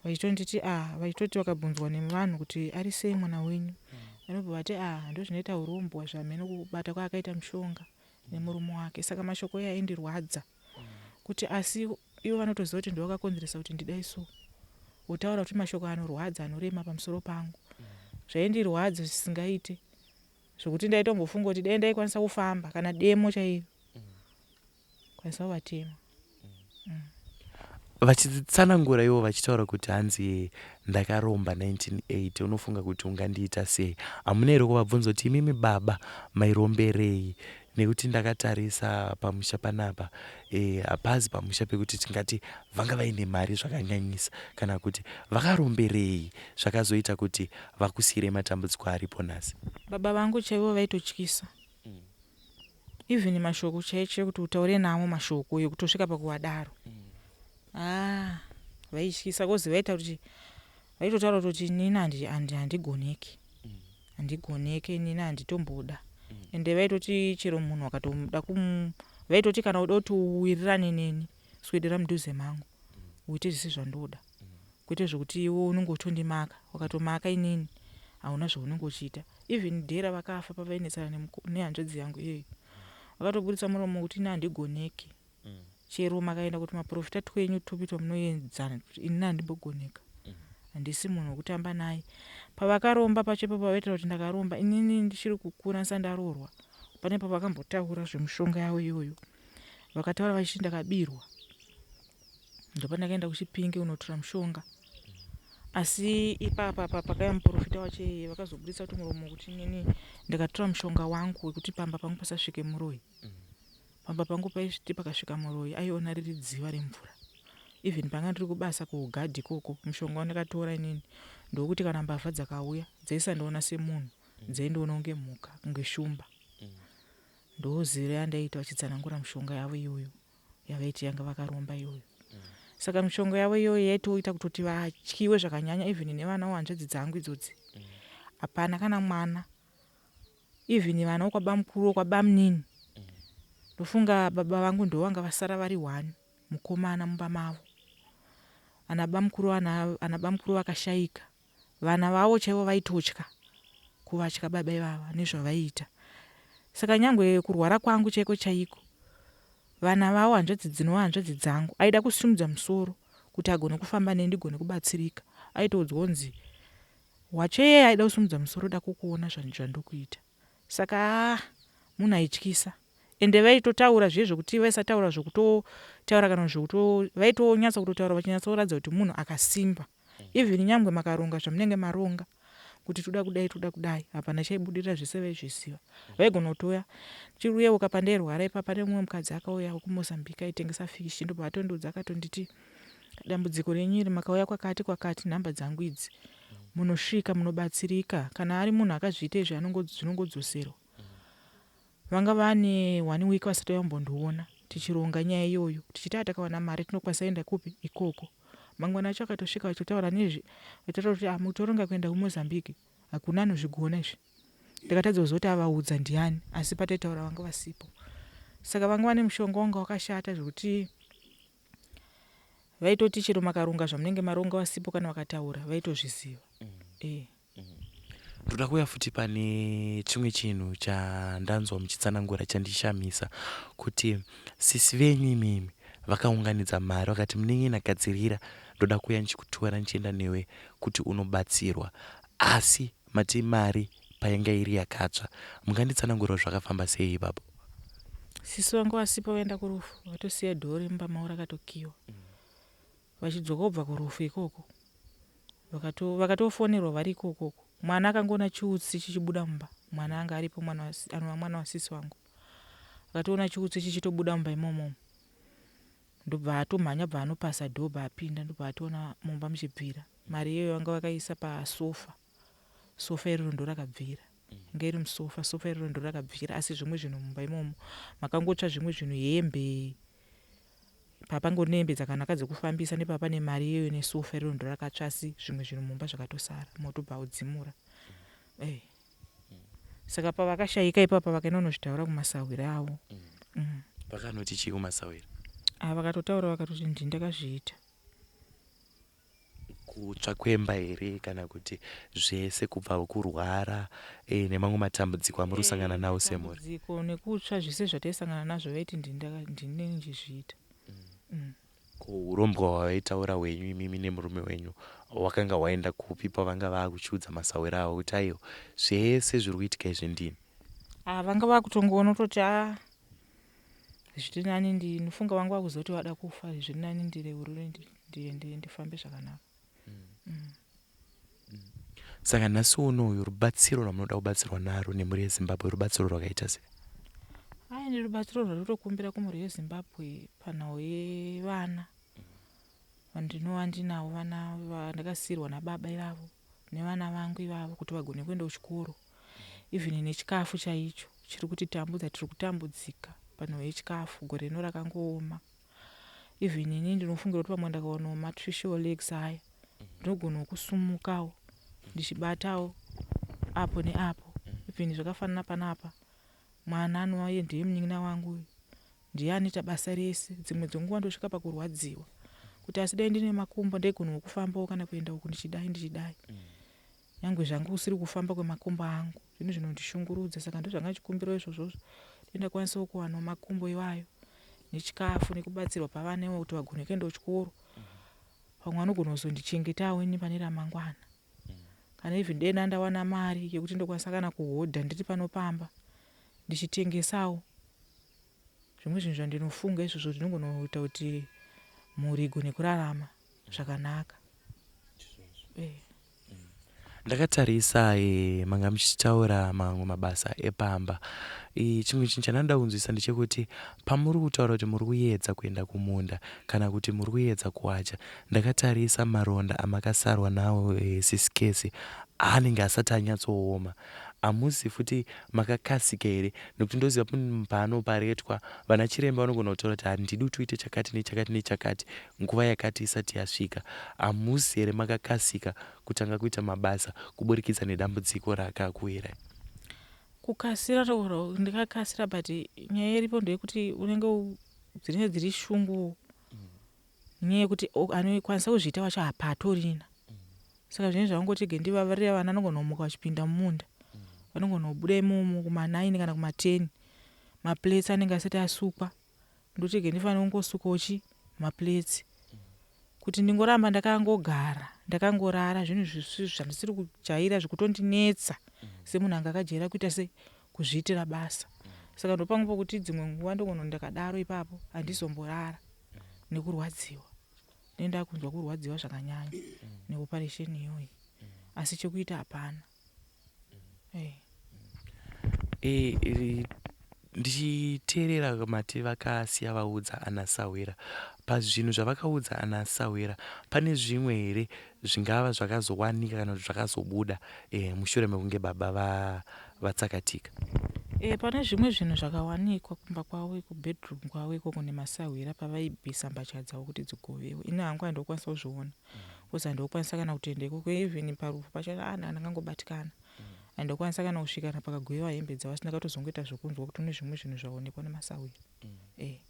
vachitonditi ah vachitoti vakabvunzwa nevanhu kuti ari sei mwana wenyu vanobva vati ah ndozvinoita urombwa zvamheno kubata kwaakaita mushonga nemurume wake saka mashoko iye aindirwadza kuti asi ivo vanotoziva kuti ndovakakonzeresa kuti ndidai so votaura kuti mashoko anorwadza anorema pamusoro pangu zvaindirwadza zvisingaite zvekuti ndaitombofunga kuti dai ndaikwanisa kufamba kana demo chairo kwanisa kuvatema mm. Vachitsanangura ivo vachitaura kuti hanzi ndakaromba 1980 unofunga kuti ungandiita sei? Hamuna here kuvabvunza kuti imimi baba mairomberei? Nekuti ndakatarisa pamusha panapa eh, hapazi pamusha pekuti tingati vanga vaine mari zvakanyanyisa kana kuti vakaromberei zvakazoita kuti vakusiyirei matambudziko aripo nhasi. Baba vangu chaivo vaitotyisa even mashoko chaiyo chaiyo kuti utaure navo mashoko ekutosvika pakuvadaro haa vaityisa kozi vaita kuti vaitotaura kutoti inini handigoneki handigoneke inini handitomboda ende vaitoti chero munhu wakatoda kum vaitoti kana uda kuti uwirirane neni swedera mudhuze mangu uite zvese zvandoda kwete zvekuti iwe unenge uchitondimaka wakatomaka inini hauna zvaunenge uchiita even day ravakafa pavainetsana nehanzvadzi yangu iyoyo vakatoburitsa muromo kuti ini handigoneki chero makaenda kuti maprofita twenyu tupi twamunoedzana ini handimbogoneka handisi munhu wekutamba naye pavakaromba pacho ipapo vavaitira kuti ndakaromba inini ndichiri kukura ndisati ndaroorwa pane pavakambotaura zvemushonga yavo iyoyo vakataura vachiti ndakabirwa Ndopandakaenda kuChipinge kunotora mushonga asi ipapa apa pakauya muprofita wacho iyeye vakazoburitsa kuti muromo kuti inini ndakatora mushonga wangu wekuti pamba pangu pasasvike muroyi pamba pangu paisviti pakasvika muroyi aiona riri dziva remvura even panga ndiri kubasa kuugadhi ikoko mushonga wandakatora inini ndokuti kana mbavha dzakauya dzaisandiona semunhu dzaindiona kunge mhuka kunge shumba ndozivira yandaiita vachitsanangura mushonga yavo iyoyo yavaiti yanga vakaromba iyoyo saka mishonga yavo iyoyo yaitoita kutoti vatyiwe zvakanyanya even nevana hanzvadzi dzangu idzodzi hapana kana mwana even vana vokwabamukuru vokwabamnini ndofunga baba vangu ndovanga vasara vari one mukomana mumba mavo ana bamukuru ana bamukuru vakashaika Vana vavo chaivo vaitotya kuvatya baba ivava nezvavaiita. Saka nyangwe kurwara kwangu chaiko chaiko vana vavo hanzvadzi dzinova hanzvadzi dzangu aida kusimudza musoro kuti agone kufamba neni ndigone kubatsirika. Aitoudzwa kunzi wacho iyeye aida kusimudza musoro da kukuona zvandokuita. Saka haa munhu aityisa ende vaitotaura zviye zvekuti vaisataura zvekutotaura kana zvekuto vaitonyatsa kutotaura vachinyatsoratidza kuti munhu akasimba. Even nyangwe makaronga zvamunenge maronga kuti toda kudai toda kudai hapana chaibudirira zvese vaizviziva. Vaigona kutouya ndichiruyeuka pandairwara ipapa pane mumwe mukadzi akauya wekuMozambique aitengesa fish ndobva atondiudza akatonditi dambudziko renyu iri makauya kwakati kwakati nhamba dzangu idzi munosvika munobatsirika kana ari munhu akazviita izvi zvinongodzoserwa. Vanga vane one week vasati vambondiona tichironga nyaya iyoyo tichiti ah takawana mari tinokwanisa kuenda kupi ikoko. Mangwana acho akatosvika vachitotaura nezve vachitaura kuti ah mutoronga kuenda kuMozambique hakuna anozvigona izvi. Ndakatadza kuziva kuti avaudza ndiani asi pataitaura vanga vasipo. Saka vanga vane mushonga wanga wakashata zvekuti vaitoti chero makaronga zvamunenge maronga vasipo kana vakataura vaitozviziva. Eh. Ndoda kuuya futi pane chimwe chinhu chandanzwa muchitsanangura chandishamisa kuti sisi venyu imimi vakaunganidza mari vakati munin'ina gadzirira ndoda kuuya ndichikutora ndichienda newe kuti unobatsirwa asi mati mari painga iri yakatsva munganditsanangurirawo zvakafamba sei ipapo? Sisi vangu vasipo vaenda kurufu vatosiya door remumba mavo rakatokiwa vachidzoka kubva kurufu ikoko vakato vakatofonerwa vari ikoko uko mwana akangoona chiutsi chichibuda mumba mwana anga aripo mwana anova mwana wasisi wangu akatoona chiutsi chichitobuda mumba imomo ndobva atomhanya bva anopasa door bva apinda ndobva atoona mumba muchibvira mari iyoyo vanga vakaisa pasofa sofa iroro ndorakabvira inga iri musofa sofa iroro ndorakabvira asi zvimwe zvinhu mumba imomo makangotsva zvimwe zvinhu hembe Papangori nehembe dzakanaka dzekufambisa nepapa nemari iyoyo nesofa iroro ndorakatsva asi zvimwe zvinhu mumba zvakatosara moto ubva audzimura eh. Saka pavakashaika ipapa vakaenda kunozvitaura kumasahwira avo mm. Vakanoti chii kumasahwira? Ah, vakatotaura vakatoti ndini ndakazviita. Kutsva kwemba here kana kuti zvese kubva kurwara eh, nemamwe matambudziko amuri kusangana nawo semhuri? Matambudziko nekutsva zvese zvataisangana nazvo vaiti ndini ndichizviita. Mm. Ko hurombwa hwavaitaura hwenyu imimi nemurume wenyu hwakanga hwaenda kupi pavanga vakuchiudza masahwira avo kuti aiwa zvese zviri kuitika izvi ndini? Ah, vanga vakutongoona kutoti ah Zviri nani ndinofunga vanga vakuziva kuti vada kufa zviri nani ndireurure ndiende ndifambe zvakanaka. Saka nhasi uno uyu rubatsiro rwamunoda kubatsirwa naro nemhuri yeZimbabwe rubatsiro rwakaita sei? Aine rubatsiro rwandinotokumbira kumhuri yeZimbabwe panhau yevana vandinova ndinavo, vana vandakasiirwa nababa ivavo nevana vangu ivavo kuti vagone kuenda kuchikoro. Even nechikafu chaicho chiri kutitambudza, tiri kutambudzika panhau yechikafu, gore rino rakangooma. Even ini ndinofungira kuti pamwe ndakawanawo maartificial legs aya ndinogonawo kusumukawo ndichibatawo apo neapo. Even zvakafanana panapa mwana anova iye ndiye munin'ina wangu uyu ndiye anoita basa rese. Dzimwe dzenguva ndosvika pakurwadziwa kuti asi dai ndine makumbo ndaigonawo kufambawo kana kuenda uku ndichidai ndichidai. Nyangwe zvangu kusiri kufamba kwemakumbo angu zvinhu zvinondishungurudza saka ndozvanga ndichikumbirawo izvozvozvo dai ndakwanisawo kuwanawo makumbo iwayo nechikafu nekubatsirwa pavana iwawo kuti vagone kuenda kuchikoro. Pamwe vanogona kuzondichengetawo ini pane ramangwana. Kana even dai ndandawana mari yekuti ndokwanisa kana kuhodha ndiri pano pamba ndichitengesawo zvimwe zvinhu zvandinofunga izvozvo zvinogona kuita kuti mhuri igone kurarama zvakanaka. Eh. Ndakatarisa e, manga muchitaura mamwe mabasa epamba. E, chimwe chinhu chandinoda kunzwisa ndechekuti pamuri kutaura kuti muri kuedza kuenda kumunda kana kuti muri kuedza kuwacha, ndakatarisa maronda amakasarwa nawo e, Sisi Kesi anenge asati anyatsooma. Hamusi futi makakasika here nekuti ndoziva paanoparetwa vana chiremba vanogona kutaura kuti handidi kuti uite chakati nechakati nechakati nguva yakati isati yasvika. Hamusi here makakasika kutanga kuita mabasa kuburikidza nedambudziko rakakuwirai? Kukasira ndikakasira but nyaya iripo ndeyekuti unenge dzinenge dziri shungu nenyaya yekuti anokwanisa kuzviita wacho hapatorina. Saka zvinenge zvangoti rege ndivavarire vana vanogona kumuka vachipinda mumunda. Vanogona kubuda imomo kuma 9 kana kuma 10. Maplates anenge asati asukwa. Ndoti rege ndifanire kungosukawo chi maplates. Kuti ndingoramba ndakangogara ndakangorara zvinhu zvandisiri kujaira zvikutondinetsa semunhu anga akajaira kuita sei kuzviitira basa. Saka ndopamwe pokuti dzimwe nguva ndogona ndakadaro ipapo handizomborara nekurwadziwa. Ndenge ndakunzwa kurwadziwa zvakanyanya neoperation iyoyi. Asi chekuita hapana. Eh. E, e, ndichiteerera mati vakasiya vaudza ana sahwira pazvinhu zvavakaudza ana sahwira pane zvimwe here zvingava zvakazowanika kana kuti zvakazobuda e, mushure mekunge baba vatsakatika E, pane zvimwe zvinhu zvakawanikwa kumba kwavo kubedroom kwavo ikoko nemasahwira pavaibvisa mbatya dzavo kuti dzigovewe. Ini hangu handokwanisa kuzviona because handokwanisa kana kutoenda ikoko even parufu pacho ah, ndakangobatikana handokwanisa kana kusvika kana pakagovewa hembe dzavo asi ndakatozongoita zvokunzwa kuti kune zvimwe zvinhu zvaonekwa nemasahwira. E.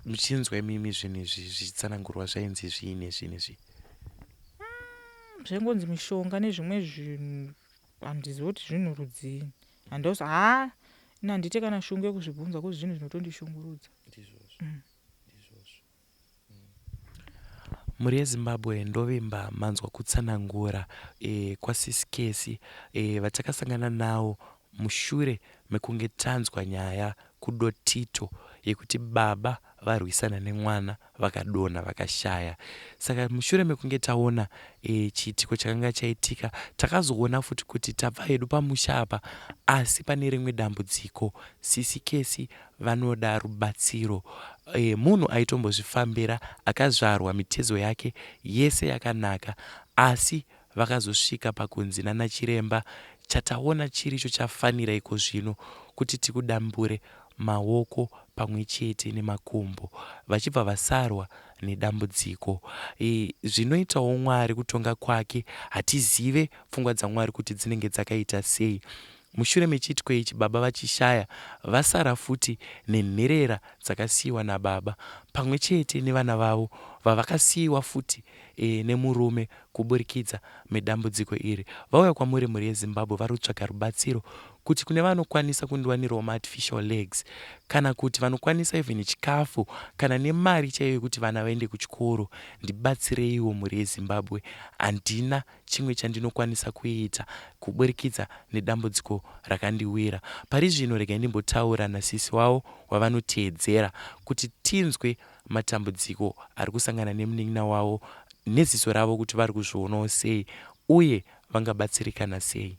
Muchinzwa imimi zvinhu izvi zvichitsanangurwa zvainzi zvii nezvii nezvii? Zvaingonzi mishonga nezvimwe zvinhu handizivi kuti zvinhu rudzii. Handosa haa ini handiite kana shungu yekuzvibvunza kozi zvinhu zvinotondishungurudza. Ndizvozvo. Ndizvozvo. Mhuri yeZimbabwe ndovimba manzwa kutsanangura e, kwaSisi Kesi e, vatakasangana nawo mushure mekunge tanzwa nyaya kuDotito yekuti baba varwisana nemwana vakadonha vakashaya. Saka mushure mekunge taona e, chiitiko chakanga chaitika takazoona futi kuti tabva hedu pamusha apa asi pane rimwe dambudziko. Sisi Kesi vanoda rubatsiro. E, munhu aitombozvifambira akazvarwa mitezo yake yese yakanaka asi vakazosvika pakunzi nanachiremba chataona chiricho chafanira ikozvino kuti tikudambure maoko pamwe chete nemakumbo vachibva vasarwa nedambudziko. E, zvinoitawo Mwari kutonga kwake hatizive pfungwa dzaMwari kuti dzinenge dzakaita sei. Mushure mechiitiko ichi baba vachishaya vasara futi nenherera dzakasiiwa nababa pamwe chete nevana vavo vavakasiiwa futi e, nemurume kuburikidza medambudziko iri. Vauya kwamuri mhuri yeZimbabwe vari kutsvaga rubatsiro kuti kune vanokwanisa kundiwanirawo maartificial legs kana kuti vanokwanisa even chikafu kana nemari chaiyo yekuti vana vaende kuchikoro ndibatsireiwo mhuri yeZimbabwe handina chimwe chandinokwanisa kuita kuburikidza nedambudziko rakandiwira. Pari zvino regai ndimbotaura nasisi wavo wavanoteedzera kuti tinzwe matambudziko ari kusangana nemunin'ina wavo neziso ravo kuti vari kuzvionawo sei uye vangabatsirikana sei.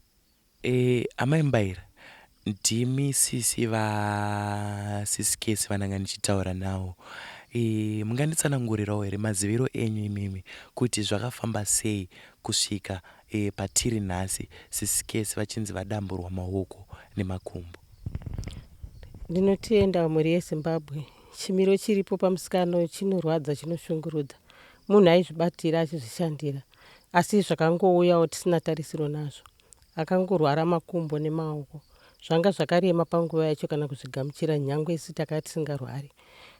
E, amai Mbaira, Ndimi sisi va sisi Kesi vandanga ndichitaura nawo. E, munganditsanangurirawo here maziviro enyu imimi kuti zvakafamba sei kusvika e, patiri nhasi sisi Kesi vachinzi vadamburwa maoko nemakumbo? Ndinotenda mhuri yeZimbabwe. Chimiro chiripo pamusikana uyu chinorwadza chinoshungurudza. Munhu aizvibatira achizvishandira asi zvakangouyawo tisina tarisiro nazvo. Akangorwara makumbo nemaoko. Zvanga zvakarema panguva yacho kana kuzvigamuchira nyangwe isu takanga tisingarwari.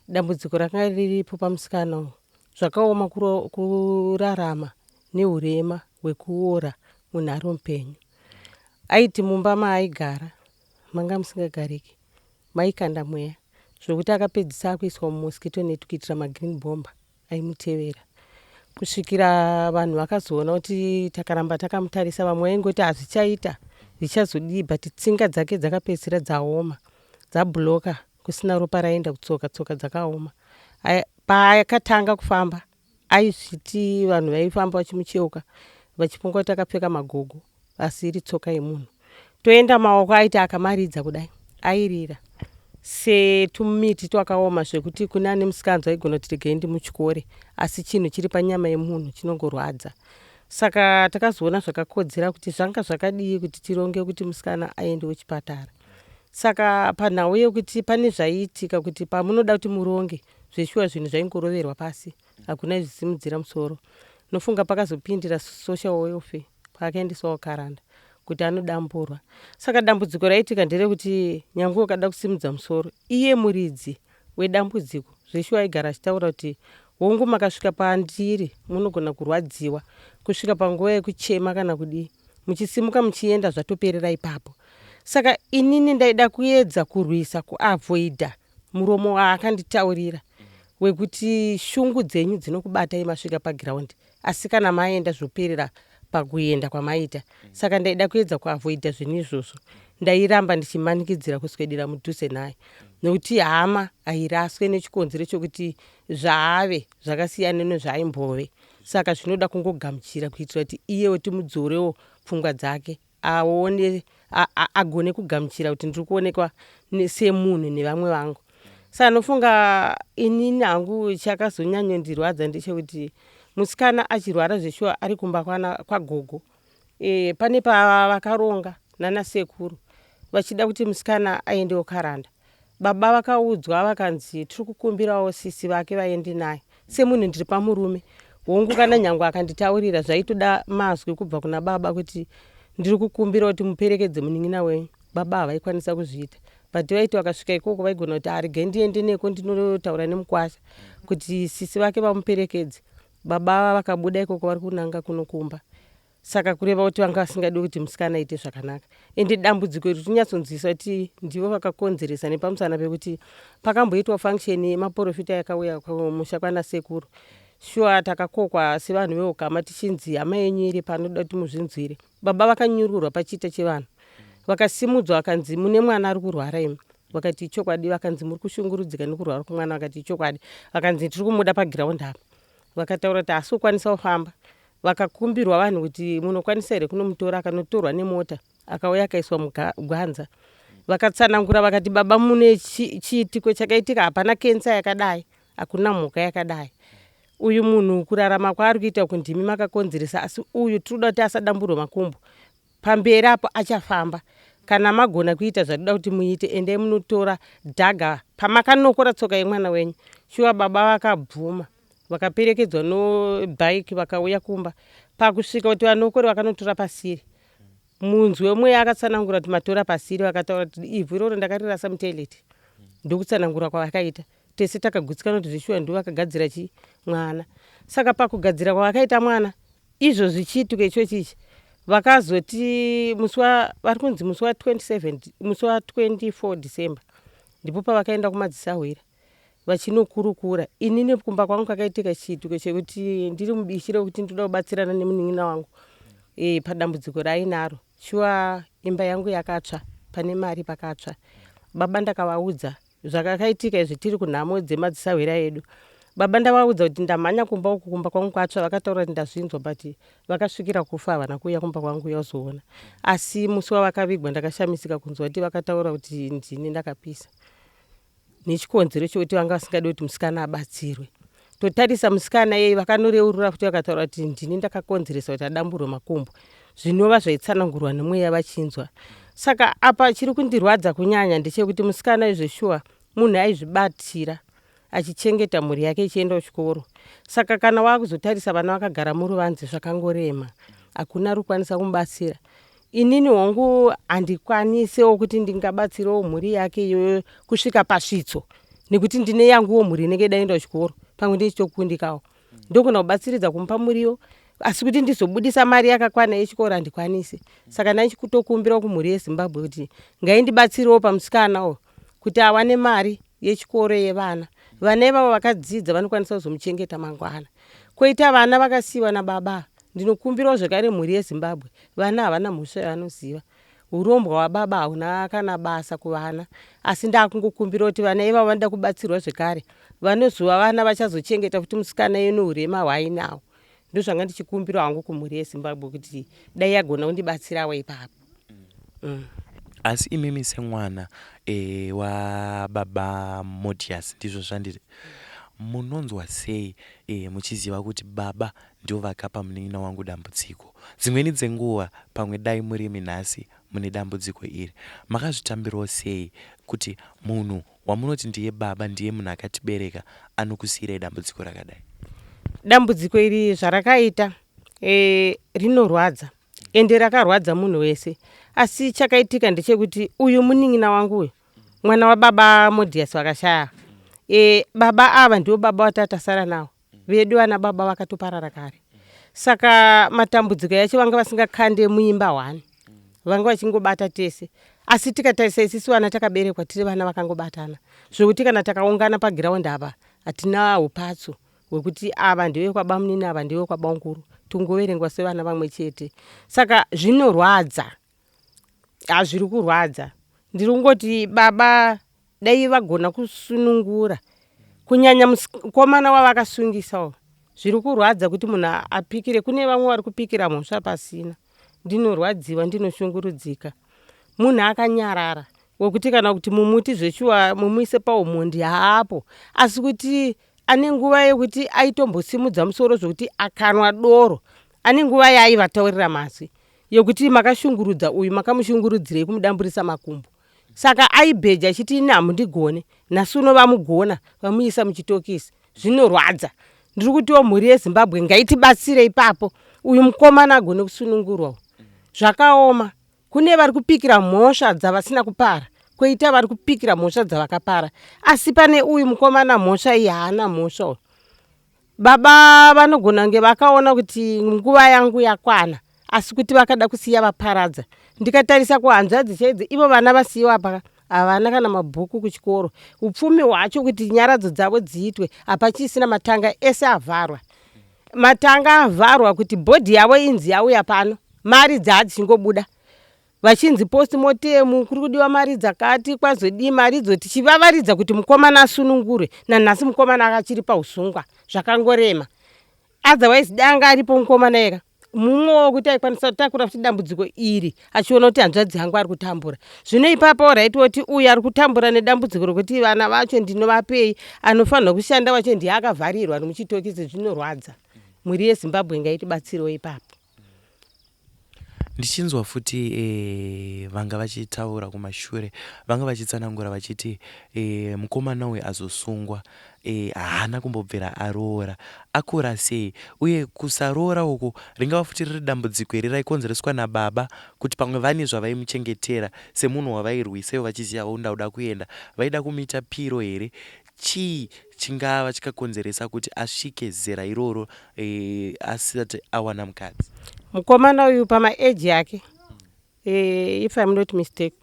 Dambudziko rakanga riripo pamusikana uyu zvakaoma kurarama nehurema hwekuora munhu ari mupenyu. Aiti mumba maaigara manga musingagariki maikanda mweya zvekuti akapedzisa akuiswa mumosquito net kuitira magreen bomber aimutevera kusvikira vanhu vakazoona kuti takaramba takamutarisa vamwe vaingoti hazvichaita zvichazodii but tsinga dzake dzakapedzisira dzaoma dzabhuloka kusina ropa raienda kutsoka tsoka dzakaoma paakatanga kufamba aizviti vanhu vaifamba vachimucheuka vachifunga kuti akapfeka magogo asi iri tsoka yemunhu toenda maoko aiti akamaridza kudai airira setumiti twakaoma zvekuti kune ane musikanzwa aigona kuti regai ndimutyore asi chinhu chiri panyama yemunhu chinongorwadza saka takazoona zvakakodzera kuti zvanga zvakadii kuti tironge kuti musikana aende kuchipatara saka panhau yekuti pane zvaiitika kuti pamunoda kuti muronge zveshuwa zvinhu zvaingoroverwa pasi hakuna zvisimudzira musoro nofunga pakazopindira social welfare paakaendeswawo karanda kuti anodamburwa saka dambudziko raitika nderekuti nyange ukada kusimudza musoro iye muridzi wedambudziko zveshuwa aigara achitaura kuti hongu makasvika pandiri munogona kurwadziwa kusvika panguva yekuchema kana kudii muchisimuka muchienda zvatoperera ipapo saka inini ndaida kuedza kurwisa kuavoida muromo waakanditaurira wekuti shungu dzenyu dzinokubatai masvika pagiraundi asi kana maenda zvoperera pakuenda kwamaita saka ndaida kuedza kuavoida zvinhu izvozvo ndairamba ndichimanikidzira kuswedera mudhuze naye nekuti hama hairaswe nechikonzero chokuti zvaave zvakasiyana nezvaaimbove saka zvinoda kungogamuchira kuitira kuti iyewo timudzorewo pfungwa dzake aone agone kugamuchira kuti ndiri kuonekwa semunhu nevamwe vangu saka nofunga inini hangu chakazonyanyondirwadza ndechekuti musikana achirwara zveshuwa ari kumba kwagogo e, pane pavakaronga nana sekuru vachida kuti musikana aendewo karanda Baba vakaudzwa vakanzi tiri kukumbirawo sisi vake vaende naye semunhu ndiri pamurume hongu kana nyangwe akanditaurira zvaitoda mazwi kubva kuna baba kuti ndiri kukumbira kuti muperekedze munin'ina wenyu baba havaikwanisa kuzviita but vaiti vakasvika ikoko vaigona kuti aregai ndiende neko ndinotaura nemukwasha kuti sisi vake vamuperekedze baba vakabuda ikoko vari kunanga kunokumba Saka kureva kuti vanga vasingadi kuti musikana aite zvakanaka. Ende dambudziko iri tinyatsonzwisa kuti ndivo vakakonzeresa nepamusana pekuti pakamboitwa function yemaporofita yakauya kumusha kwana sekuru. Shuwa takakokwa sevanhu veukama tichinzi hama yenyu iri panoda kuti muzvinzwire. Baba vakanyururwa pachiita chevanhu. Vakasimudzwa vakanzi mune mwana ari kurwara imi. Vakati ichokwadi vakanzi muri kushungurudzika nekurwara kwemwana vakati ichokwadi. Vakanzi tiri kumuda pagiraundi apa. Vakataura kuti haasi kukwanisa kufamba. Vakakumbirwa vanhu kuti munokwanisa here kunomutora akanotorwa nemota akauya akaiswa mugwanza. Vakatsanangura vakati baba mune chiitiko chakaitika hapana kensa yakadai hakuna mhuka yakadai. Uyu munhu kurarama kwaari kuita uku ndimi makakonzeresa asi uyu tiri kuda kuti asadamburwe makumbo Pamberi apo achafamba. Kana magona kuita zvatinoda kuti muite endai munotora dhaga pamakanokora tsoka yemwana wenyu. Shuwa baba vakabvuma vakaperekedzwa nobike vakauya kumba. Pakusvika kuti vanokore vakanotora pasiri. Munzwi wemweya akatsanangura kuti matora pasiri vakataura kuti ivhu iroro ndakarirasa mutoilet. Ndokutsanangura kwavakaita. Tese takagutsikana kuti zveshuwa ndivo vakagadzira chii mwana. Saka pakugadzira kwavakaita mwana Izvozvi chiitiko ichochi ichi vakazoti musi wa vari kunzi musi wa 27 musi wa 24 December ndipo pavakaenda kumadzisahwira vachinokurukura. Inini kumba kwangu kakaitika chiitiko chekuti ndiri mubishi rekuti ndinoda kubatsirana nemunin'ina wangu e, padambudziko raainaro. Shuwa imba yangu yakatsva pane mari pakatsva. Baba ndakavaudza zvakakaitika izvi tiri kunhamo dzemadzisahwira edu. Baba ndavaudza kuti ndamhanya kumba uku kumba kwangu kwatsva vakataura kuti ndazvinzwa but vakasvikira kufa havana kuuya kumba kwangu uya kuzoona. Asi musi wavakavigwa ndakashamisika kunzwa kuti vakataura kuti ndini ndakapisa nechikonzero chekuti vanga vasingadi kuti musikana abatsirwe. Totarisa musikana iyeye vakanoreurura futi vakataura kuti ndini ndakakonzeresa kuti adamburwe makumbo zvinova zvaitsanangurwa nemweya vachinzwa. Saka apa chiri kundirwadza kunyanya ndechekuti musikana uyu zveshuwa munhu aizvibatira achichengeta mhuri yake ichienda kuchikoro saka kana wakuzotarisa vana vakagara muruvanze zvakangorema hakuna ari kukwanisa kumubatsira inini hongu handikwanisewo kuti ndingabatsirewo mhuri yake iyoyo kusvika pasvitso nekuti ndine yanguwo mhuri inenge idaenda kuchikoro pamwe ndichitokundikawo ndogona kubatsiridza kumupa muriwo asi kuti ndizobudisa mari yakakwana yechikoro handikwanisi saka ndaichikutokumbirawo kumhuri yezimbabwe kuti ngaindibatsirewo pamusikana uyu kuti awane mari yechikoro yevana. Vana ivavo vakadzidza vanokwanisa kuzomuchengeta mangwana. Koita vana vakasiiwa nababa ndinokumbirawo zvekare mhuri yeZimbabwe vana havana mhosva yavanoziva. Hurombwa hwababa hauna kana basa kuvana asi ndakungokumbira kuti vana ivavo vanoda kubatsirwa zvekare vanozova vana vachazochengeta futi musikana iye nehurema hwaainahwo. Ndozvanga ndichikumbira hangu kumhuri yeZimbabwe kuti dai yagona kundibatsirawo ipapo. Mm. Asi imimi semwana e, wababa Modius ndizvo zvandiri munonzwa sei e, muchiziva kuti baba ndivo vakapa munin'ina wangu dambudziko dzimweni dzenguva pamwe dai murimi nhasi mune dambudziko iri makazvitambirawo sei kuti munhu wamunoti ndiye baba ndiye munhu akatibereka anokusiirai dambudziko rakadai dambudziko iri zvarakaita e, rinorwadza ende rakarwadza munhu wese asi chakaitika ndechekuti uyu munin'ina wangu uyu mwana wababa modias vakashaya e, baba ava ndivo baba watatasara nawo vedu vana baba vakatoparara kare saka matambudziko yacho vanga vasingakande muimba one vanga vachingobata tese asi tikatarisa isisi vana takaberekwa tiri vana vakangobatana zvekuti kana takaungana pagiraundi apa hatina upatso hwekuti ava ndevekwabamunini ava ndevekwabamukuru tingoverengwa sevana vamwe chete saka zvinorwadza hazviri kurwadza ndiri kungoti baba dai vagona kusunungura kunyanya mukomana wavakasungisa uyu zviri kurwadza kuti munhu apikire kune vamwe vari kupikira mhosva pasina ndinorwadziwa ndinoshungurudzika munhu akanyarara wekuti kana kuti mumuti zveshuwa mumuise paumhondi haapo asi kuti Ane nguva yekuti aitombosimudza musoro zvekuti akanwa doro. Ane nguva yaaivataurira mazwi yekuti makashungurudza uyu makamushungurudzirei kumudamburisa makumbo. Saka aibheja achiti ini hamundigone nhasi uno vamugona vamuisa muchitokisi. Zvinorwadza. Ndiri kutiwo mhuri yeZimbabwe ngaitibatsire ipapo uyu mukomana agone kusunungurwa uyu. Zvakaoma. Kune vari kupikira mhosva dzavasina kupara koita vari kupikira mhosva dzavakapara asi pane uyu mukomana mhosva iyi haana mhosva uyu. Baba vanogona kunge vakaona kuti nguva yangu yakwana asi kuti vakada kusiya vaparadza. Ndikatarisa kuhanzvadzi chaidzo ivo vana vasiyiwa apa havana kana mabhuku kuchikoro. Upfumi hwacho kuti nyaradzo dzavo dziitwe hapachisina matanga ese avharwa. Matanga avharwa kuti bhodhi yavo inzi yauya pano mari dzaadzichingobuda vachinzi post mortem kuri kudiwa mari dzakati kwazodii mari idzo tichivavaridza kuti mukomana asunungurwe nanhasi mukomana akachiri pausungwa zvakangorema otherwise danga aripo mukomana eka mumwe wokuti aikwanisa kutakura futi dambudziko iri achiona kuti hanzvadzi yangu ari kutambura zvino ipapo right woti uyu ari kutambura nedambudziko rokuti vana vacho ndinovapei anofanirwa kushanda wacho ndiye akavharirwa ari muchitokisi zvinorwadza mhuri yezimbabwe ngaitibatsirewo ipapo Ndichinzwa futi eh, vanga vachitaura kumashure vanga vachitsanangura vachiti eh, mukomana uyu azosungwa eh, haana kumbobvira aroora akura sei uye kusaroora uku ringava futi riri dambudziko here raikonzereswa nababa kuti pamwe vane zvavaimuchengetera semunhu wavairwisa ivo vachiziva unda uda kuenda vaida kumuita piro here chii chingava chikakonzeresa kuti asvike zera iroro e, asati awana mukadzi mukomana uyu pamaeji ake e, if im not mistake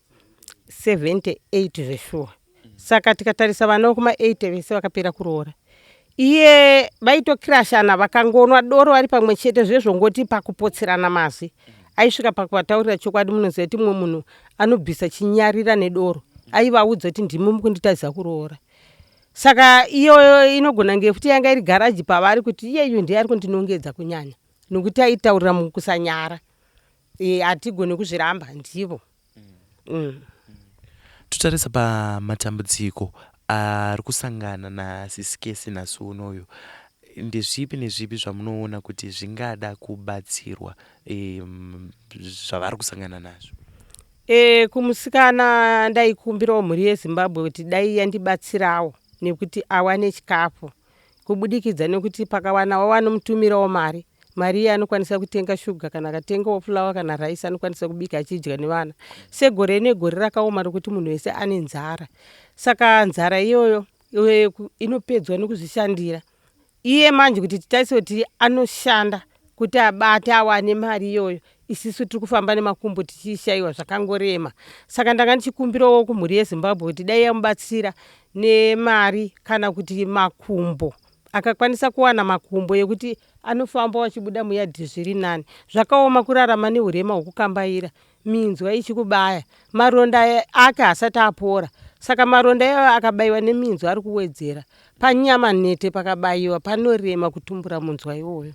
78 zveshuwa saka tikatarisa vana vekuma 80 vese vakapera kuroora iye vaitokirashana vakangonwa doro vari pamwe chete zvezvongoti pakupotserana mazwi aisvika pakuvataurira chokwadi munoziva kuti mumwe munhu anobvisa chinyarira nedoro aivaudza kuti ndimi mukunditadzisa kuroora. Saka iyoyo inogona kunge futi yanga iri garaji pavari kuti iyeyu ndiye ari kundinongedza kunyanya nokuti aitaurira mukusanyara. E, hatigoni kuzviramba ndivo. Totarisa pamatambudziko ari kusangana naSisikesi nhasi unoyu. Ndezvipi nezvipi zvamunoona kuti zvingada kubatsirwa e, zvavari kusangana nazvo? E, kumusikana ndaikumbirawo mhuri yeZimbabwe kuti dai yandibatsirawo nekuti awane chikafu kubudikidza nekuti pakawanawo vanomutumirawo mari mari iye anokwanisa kutenga shuga kana akatengawo fulawa kana raisi anokwanisa kubika achidya nevana segore negore rakaoma rokuti munhu wese ane nzara saka nzara iyoyo inopedzwa nekuzvishandira iye manje kuti titarise kuti anoshanda kuti abate awane mari iyoyo isisu tiri kufamba nemakumbo tichiishaiwa zvakangorema saka ndanga ndichikumbirawo kumhuri yeZimbabwe kuti dai yamubatsira nemari kana kuti makumbo akakwanisa kuwana makumbo ekuti anofamba achibuda muyadhi zviri nani zvakaoma kurarama neurema hwekukambaira minzwa ichikubaya maronda ake haasati apora saka maronda iwayo akabayiwa neminzwa ari kuwedzera panyama nhete pakabayiwa panorema kutumbura munzwa iwoyo.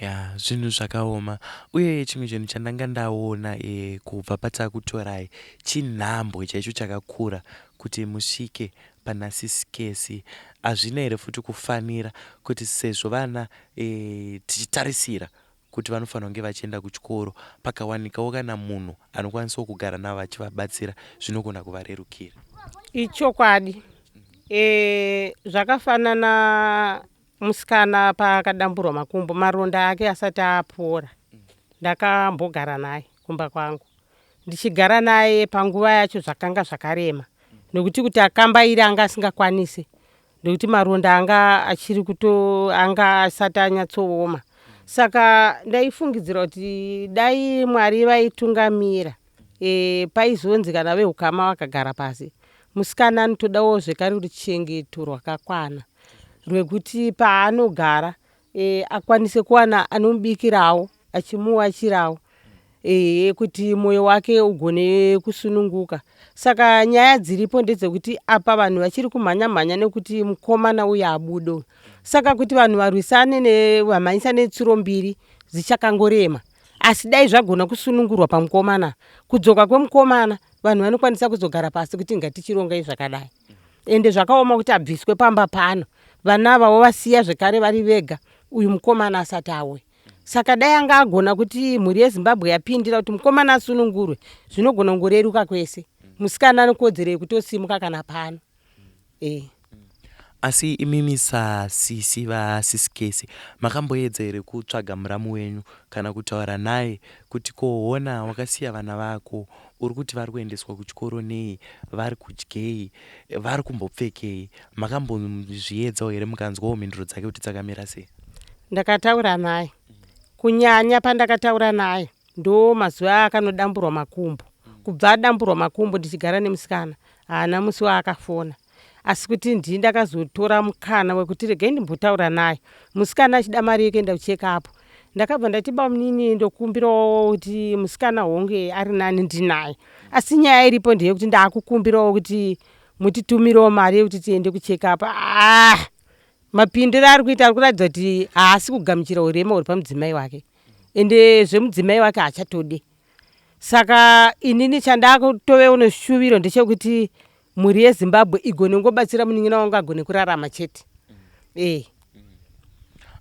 Ya zvinhu zvakaoma uye chimwe chinhu chandanga ndaona e, kubva patakutorai chinhambwe chaicho chakakura kuti musvike pana Sisikesi hazvina here futi kufanira kuti sezvo vana e, tichitarisira kuti vanofanira kunge vachienda kuchikoro pakawanikawo kana munhu anokwanisawo kugara navo achivabatsira zvinogona kuvarerukira. Ichokwadi e, zvakafanana musikana paakadamburwa makumbo maronda ake asati apora ndakambogara naye kumba kwangu ndichigara naye panguva yacho zvakanga zvakarema nekuti kuti akambaire anga asingakwanise nekuti maronda anga achiri kuto anga asati anyatsooma saka ndaifungidzira kuti dai Mwari vaitungamira e, paizonzi kana veukama vakagara pasi musikana anotodawo zvekare ruchengeto rwakakwana rwekuti paanogara e, akwanise kuwana anomubikirawo achimuwachirawo e, kuti mwoyo wake ugone kusununguka saka nyaya dziripo ndedzekuti apa vanhu vachiri kumhanya mhanya nekuti mukomana uyu abude saka kuti vanhu varwisane vamhanyisane tsuro mbiri dzichakangorema asi dai zvagona kusunungurwa pamukomana kudzoka kwemukomana vanhu vanokwanisa kuzogara pasi kuti ngatichirongai zvakadai ende zvakaoma kuti abviswe pamba pano vana ava vovasiya zvekare vari vega uyu mukomana asati auya saka dai anga agona kuti mhuri yeZimbabwe yapindira kuti mukomana asunungurwe zvinogona kungoreruka kwese musikana anokodzero yekutosimuka kana pano e. Asi imimi sasisi vaSisikesi makamboedza here kutsvaga muramu wenyu kana kutaura naye kuti ko hona wakasiya vana vako uri kuti vari kuendeswa kuchikoro nei vari kudyei vari kumbopfekei makambozviedzawo here mukanzwawo mhinduro dzake kuti dzakamira sei? Ndakataura naye kunyanya pandakataura naye ndo mazuva akanodamburwa makumbo kubva adamburwa makumbo ndichigara nemusikana haana musi waakafona asi kuti ndii ndakazotora mukana wekuti regai ndimbotaura naye musikana achida mari yekuenda kuchekapu ndakabva ndati bamunini ndokumbirawo kuti musikana honge ari nani ndinaye asi nyaya iripo ndeyekuti ndaakukumbirawo kuti mutitumirewo mari yekuti tiende kuchekapu ah mapindiro ari kuita ari kuratidza kuti haasi kugamuchira urema huri pamudzimai wake ende zvemudzimai wake haachatodi saka inini chandakutovewo neshuviro ndechekuti mhuri yeZimbabwe igone kungobatsira munin'ina wangu agone kurarama chete e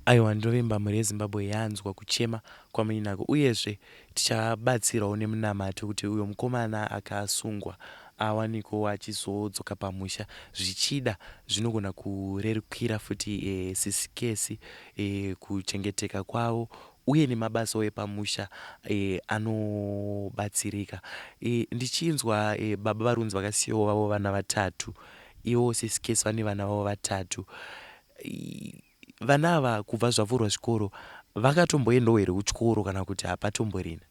Aiwa ndinovimba mhuri yeZimbabwe yanzwa kuchema kwamuinako uyezve tichabatsirawo nemunamato kuti uyo mukomana akasungwa awanikwewo achizodzoka pamusha zvichida zvinogona kurerukira futi e, Sisikesi e, kuchengeteka kwavo uye nemabasawo epamusha e, anobatsirika e, ndichinzwa e, baba varunzi vakasiyawo vavo vana vatatu ivo Sisikesi vane vana vavo vatatu e, vana ava kubva zvavhurwa zvikoro vakatomboendawo here kuchikoro kana kuti hapatomborina?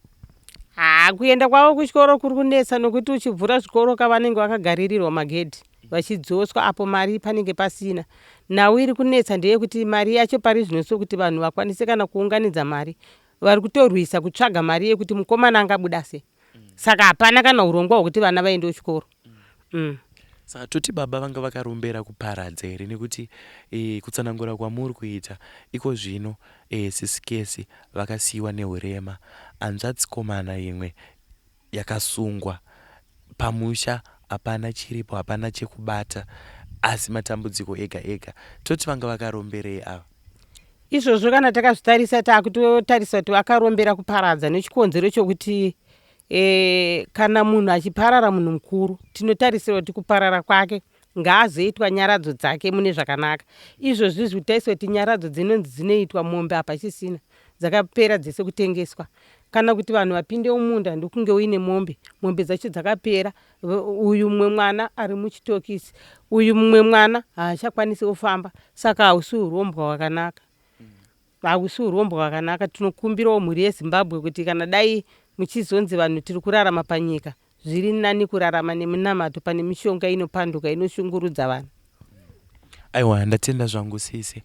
Haa kuenda kwavo kuchikoro kuri kunetsa nokuti uchivhura zvikoro ka vanenge vakagaririrwa magedhi vachidzoswa apo mari panenge pasina nhau iri kunetsa ndeyekuti mari yacho pari zvino sokuti vanhu vakwanise kana kuunganidza mari vari kutorwisa kutsvaga mari yekuti mukomana angabuda sei saka hapana kana urongwa hwekuti vana vaende kuchikoro. Saka toti baba vanga vakarombera kuparadza here nekuti e, kutsanangura kwamuri kuita iko zvino e, sisikesi vakasiyiwa nehurema hanzvadzikomana imwe yakasungwa pamusha hapana chiripo hapana chekubata asi matambudziko ega ega toti vanga vakaromberei ava Izvozvo kana takazvitarisa takutotarisa kuti vakarombera kuparadza nechikonzero chokuti e, kana munhu achiparara munhu mukuru tinotarisira kuti kuparara kwake ngaazoitwa nyaradzo dzake mune zvakanaka. Izvozvi zvikutarisa kuti nyaradzo dzinonzi dzinoitwa mombe hapachisina dzakapera dzese kutengeswa kana kuti vanhu vapinde mumunda ndokunge uine mombe mombe dzacho dzakapera uyu mumwe mwana ari muchitokisi uyu mumwe mwana haachakwanisi kufamba saka hausi urombwa hwakanaka hausi urombwa hwakanaka tinokumbirawo mhuri yezimbabwe kuti kana dai muchizonzi vanhu tiri kurarama panyika zviri nani kurarama nemunamato pane mishonga inopanduka inoshungurudza vanhu aiwa ndatenda zvangu sisi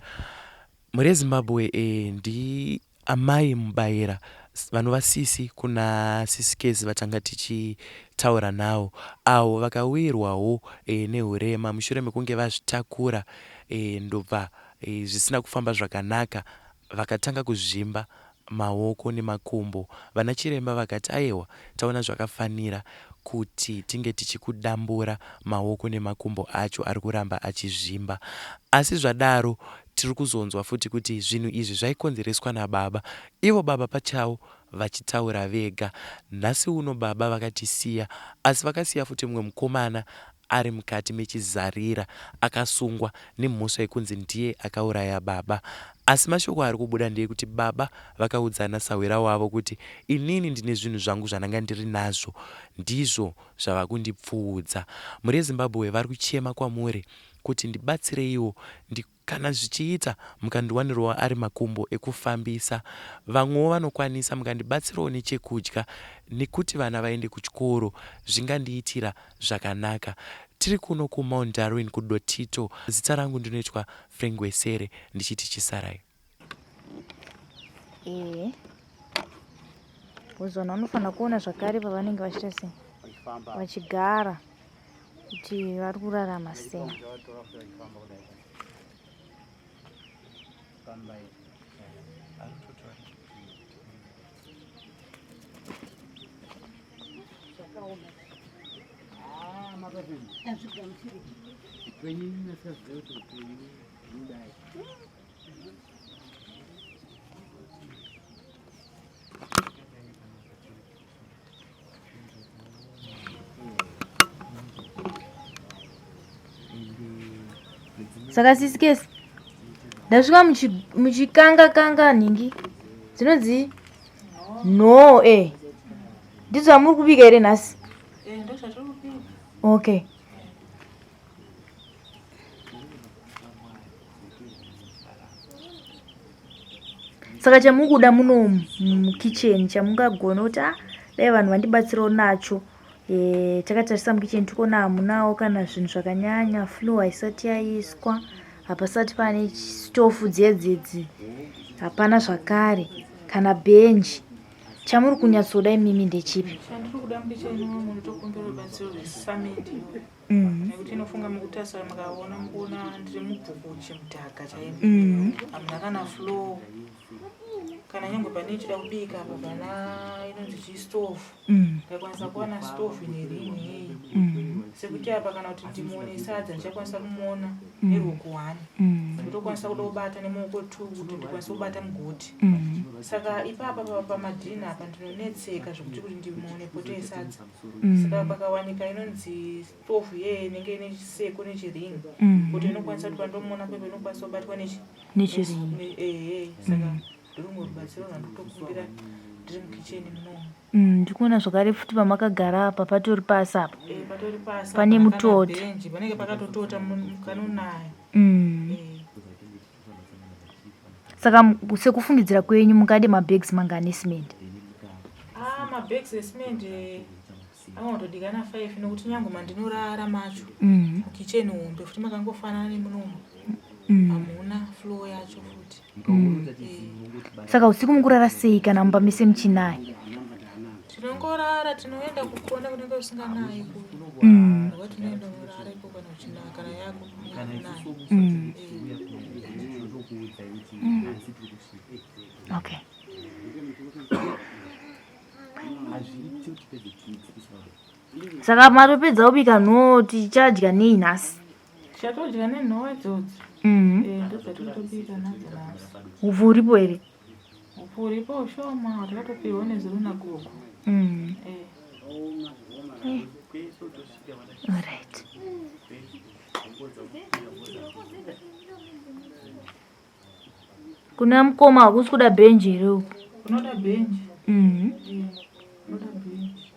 mhuri yezimbabwe e, ndi Amai Mubaira vanova sisi kuna Sisi Kezi vatanga tichitaura nawo avo vakawirwawo nehurema mushure mekunge vazvitakura ndobva zvisina kufamba zvakanaka vakatanga kuzvimba maoko nemakumbo. Vanachiremba vakati ayewa taona zvakafanira kuti tinge tichikudambura maoko nemakumbo acho ari kuramba achizvimba. Asi zvadaro tiri kuzonzwa futi kuti zvinhu izvi zvaikonzereswa nababa, ivo baba pachavo vachitaura vega. Nhasi uno baba vakatisiya asi vakasiya futi mumwe mukomana ari mukati mechizarira akasungwa nemhosva yekunzi ndiye akauraya baba. Asi mashoko ari kubuda ndeekuti baba vakaudza anasahwira wavo kuti inini ndine zvinhu zvangu zvandanga ndiri nazvo ndizvo zvava kundipfuudza. Mhuri yeZimbabwe vari kuchema kwamuri kuti ndibatsireiwo ndi Kana zvichiita mukandiwanirawo ari makumbo ekufambisa, vamwewo vanokwanisa mukandibatsirawo nechekudya nekuti vana vaende kuchikoro zvingandiitira zvakanaka. Tiri kuno kuMount Darwin kuDotito. Zita rangu ndinoitwa Frank Gwesere ndichiti chisarai. Ehe. Because vanhu vanofanira kuona zvakare pavanenge vachiita sei vachigara kuti vari kurarama sei. Saka sisi kesi ndasvika muchikanga kanga nhingi dzinonzi no e eh. ndidzo amuri kubika here nhasi eh, okay Saka chamukuda muno mukitchen chamungagona kuti ah dai vanhu vandibatsirawo nacho e, takatarisa mukitchen tikuona hamunawo kana zvinhu zvakanyanya floor haisati yaiswa hapasati pane stofu dziya dzidzi hapana zvakare kana bhenji chamuri kunyatsoda imimi ndechipi chandiri kuda mukitchen muno tokumbira rubatsiro rwesamende mm. nekuti inofunga mukutarisa mukaona mukuona ndiri mubhuku chimudhaka chaimo mm. hamuna kana flow kana nyangwe pane ichida kubika apa pana inonzi chistove mm. ndaikwanisa kuwana stove ine ring yei mm. sekuti apa kana kuti ndimuone sadza ndichakwanisa kumuona mm. neruoko one mm. ndotokwanisa kuda kubata nemaoko two kuti ndikwanise kubata mugoti mm. saka ipapa pamadhina apa ndinonetseka zvekuti kuti ndimuone poto yesadza mm. saka pakawanika inonzi stove ye inenge ine chiseko nechiring mm. kuti inokwanisa kuti pandomona pepe inokwanisa kubatwa nechiring ehe saka mm. ndorumwe rubatsiro rwandikutokumbira ndiri mukicheni munomu mm, ndikuona zvakare futi pamakagara apa patori pasi apa eh, patori pasi pane mutoti panenge pakatotota kanonaya mm. eh. Saka sekufungidzira kwenyu mungade mabags mangani ecement? Ah, mabags ecement eh, anotodikana 5 nokuti nyange mandinorara macho mukitchen mm. hombe futi makangofanana nemunomu mm. hamuna floor yacho futi mm. Eh. Saka usiku mukurara sei kana mumba mese muchinaya? Tinongorara Kurara tinoenda kukona kunenge kusinganayi Tinoenda kurara iko kana uchinaya kana yako kunaya. Okay. Saka matopedza kubika nhoo tichadya nei nhasi? Tichatodya nenhoo idzodzo. Eh, ndodzatotobika nadzo nhasi. Upfu uripo here? Upfu uripo ushoma hwatakatopihwa nezuro nagogo. Eh. Alright. Kuna mukoma hakusi kuda bhenji here uku? Unoda bhenji? Mm. Eh, unoda bhenji.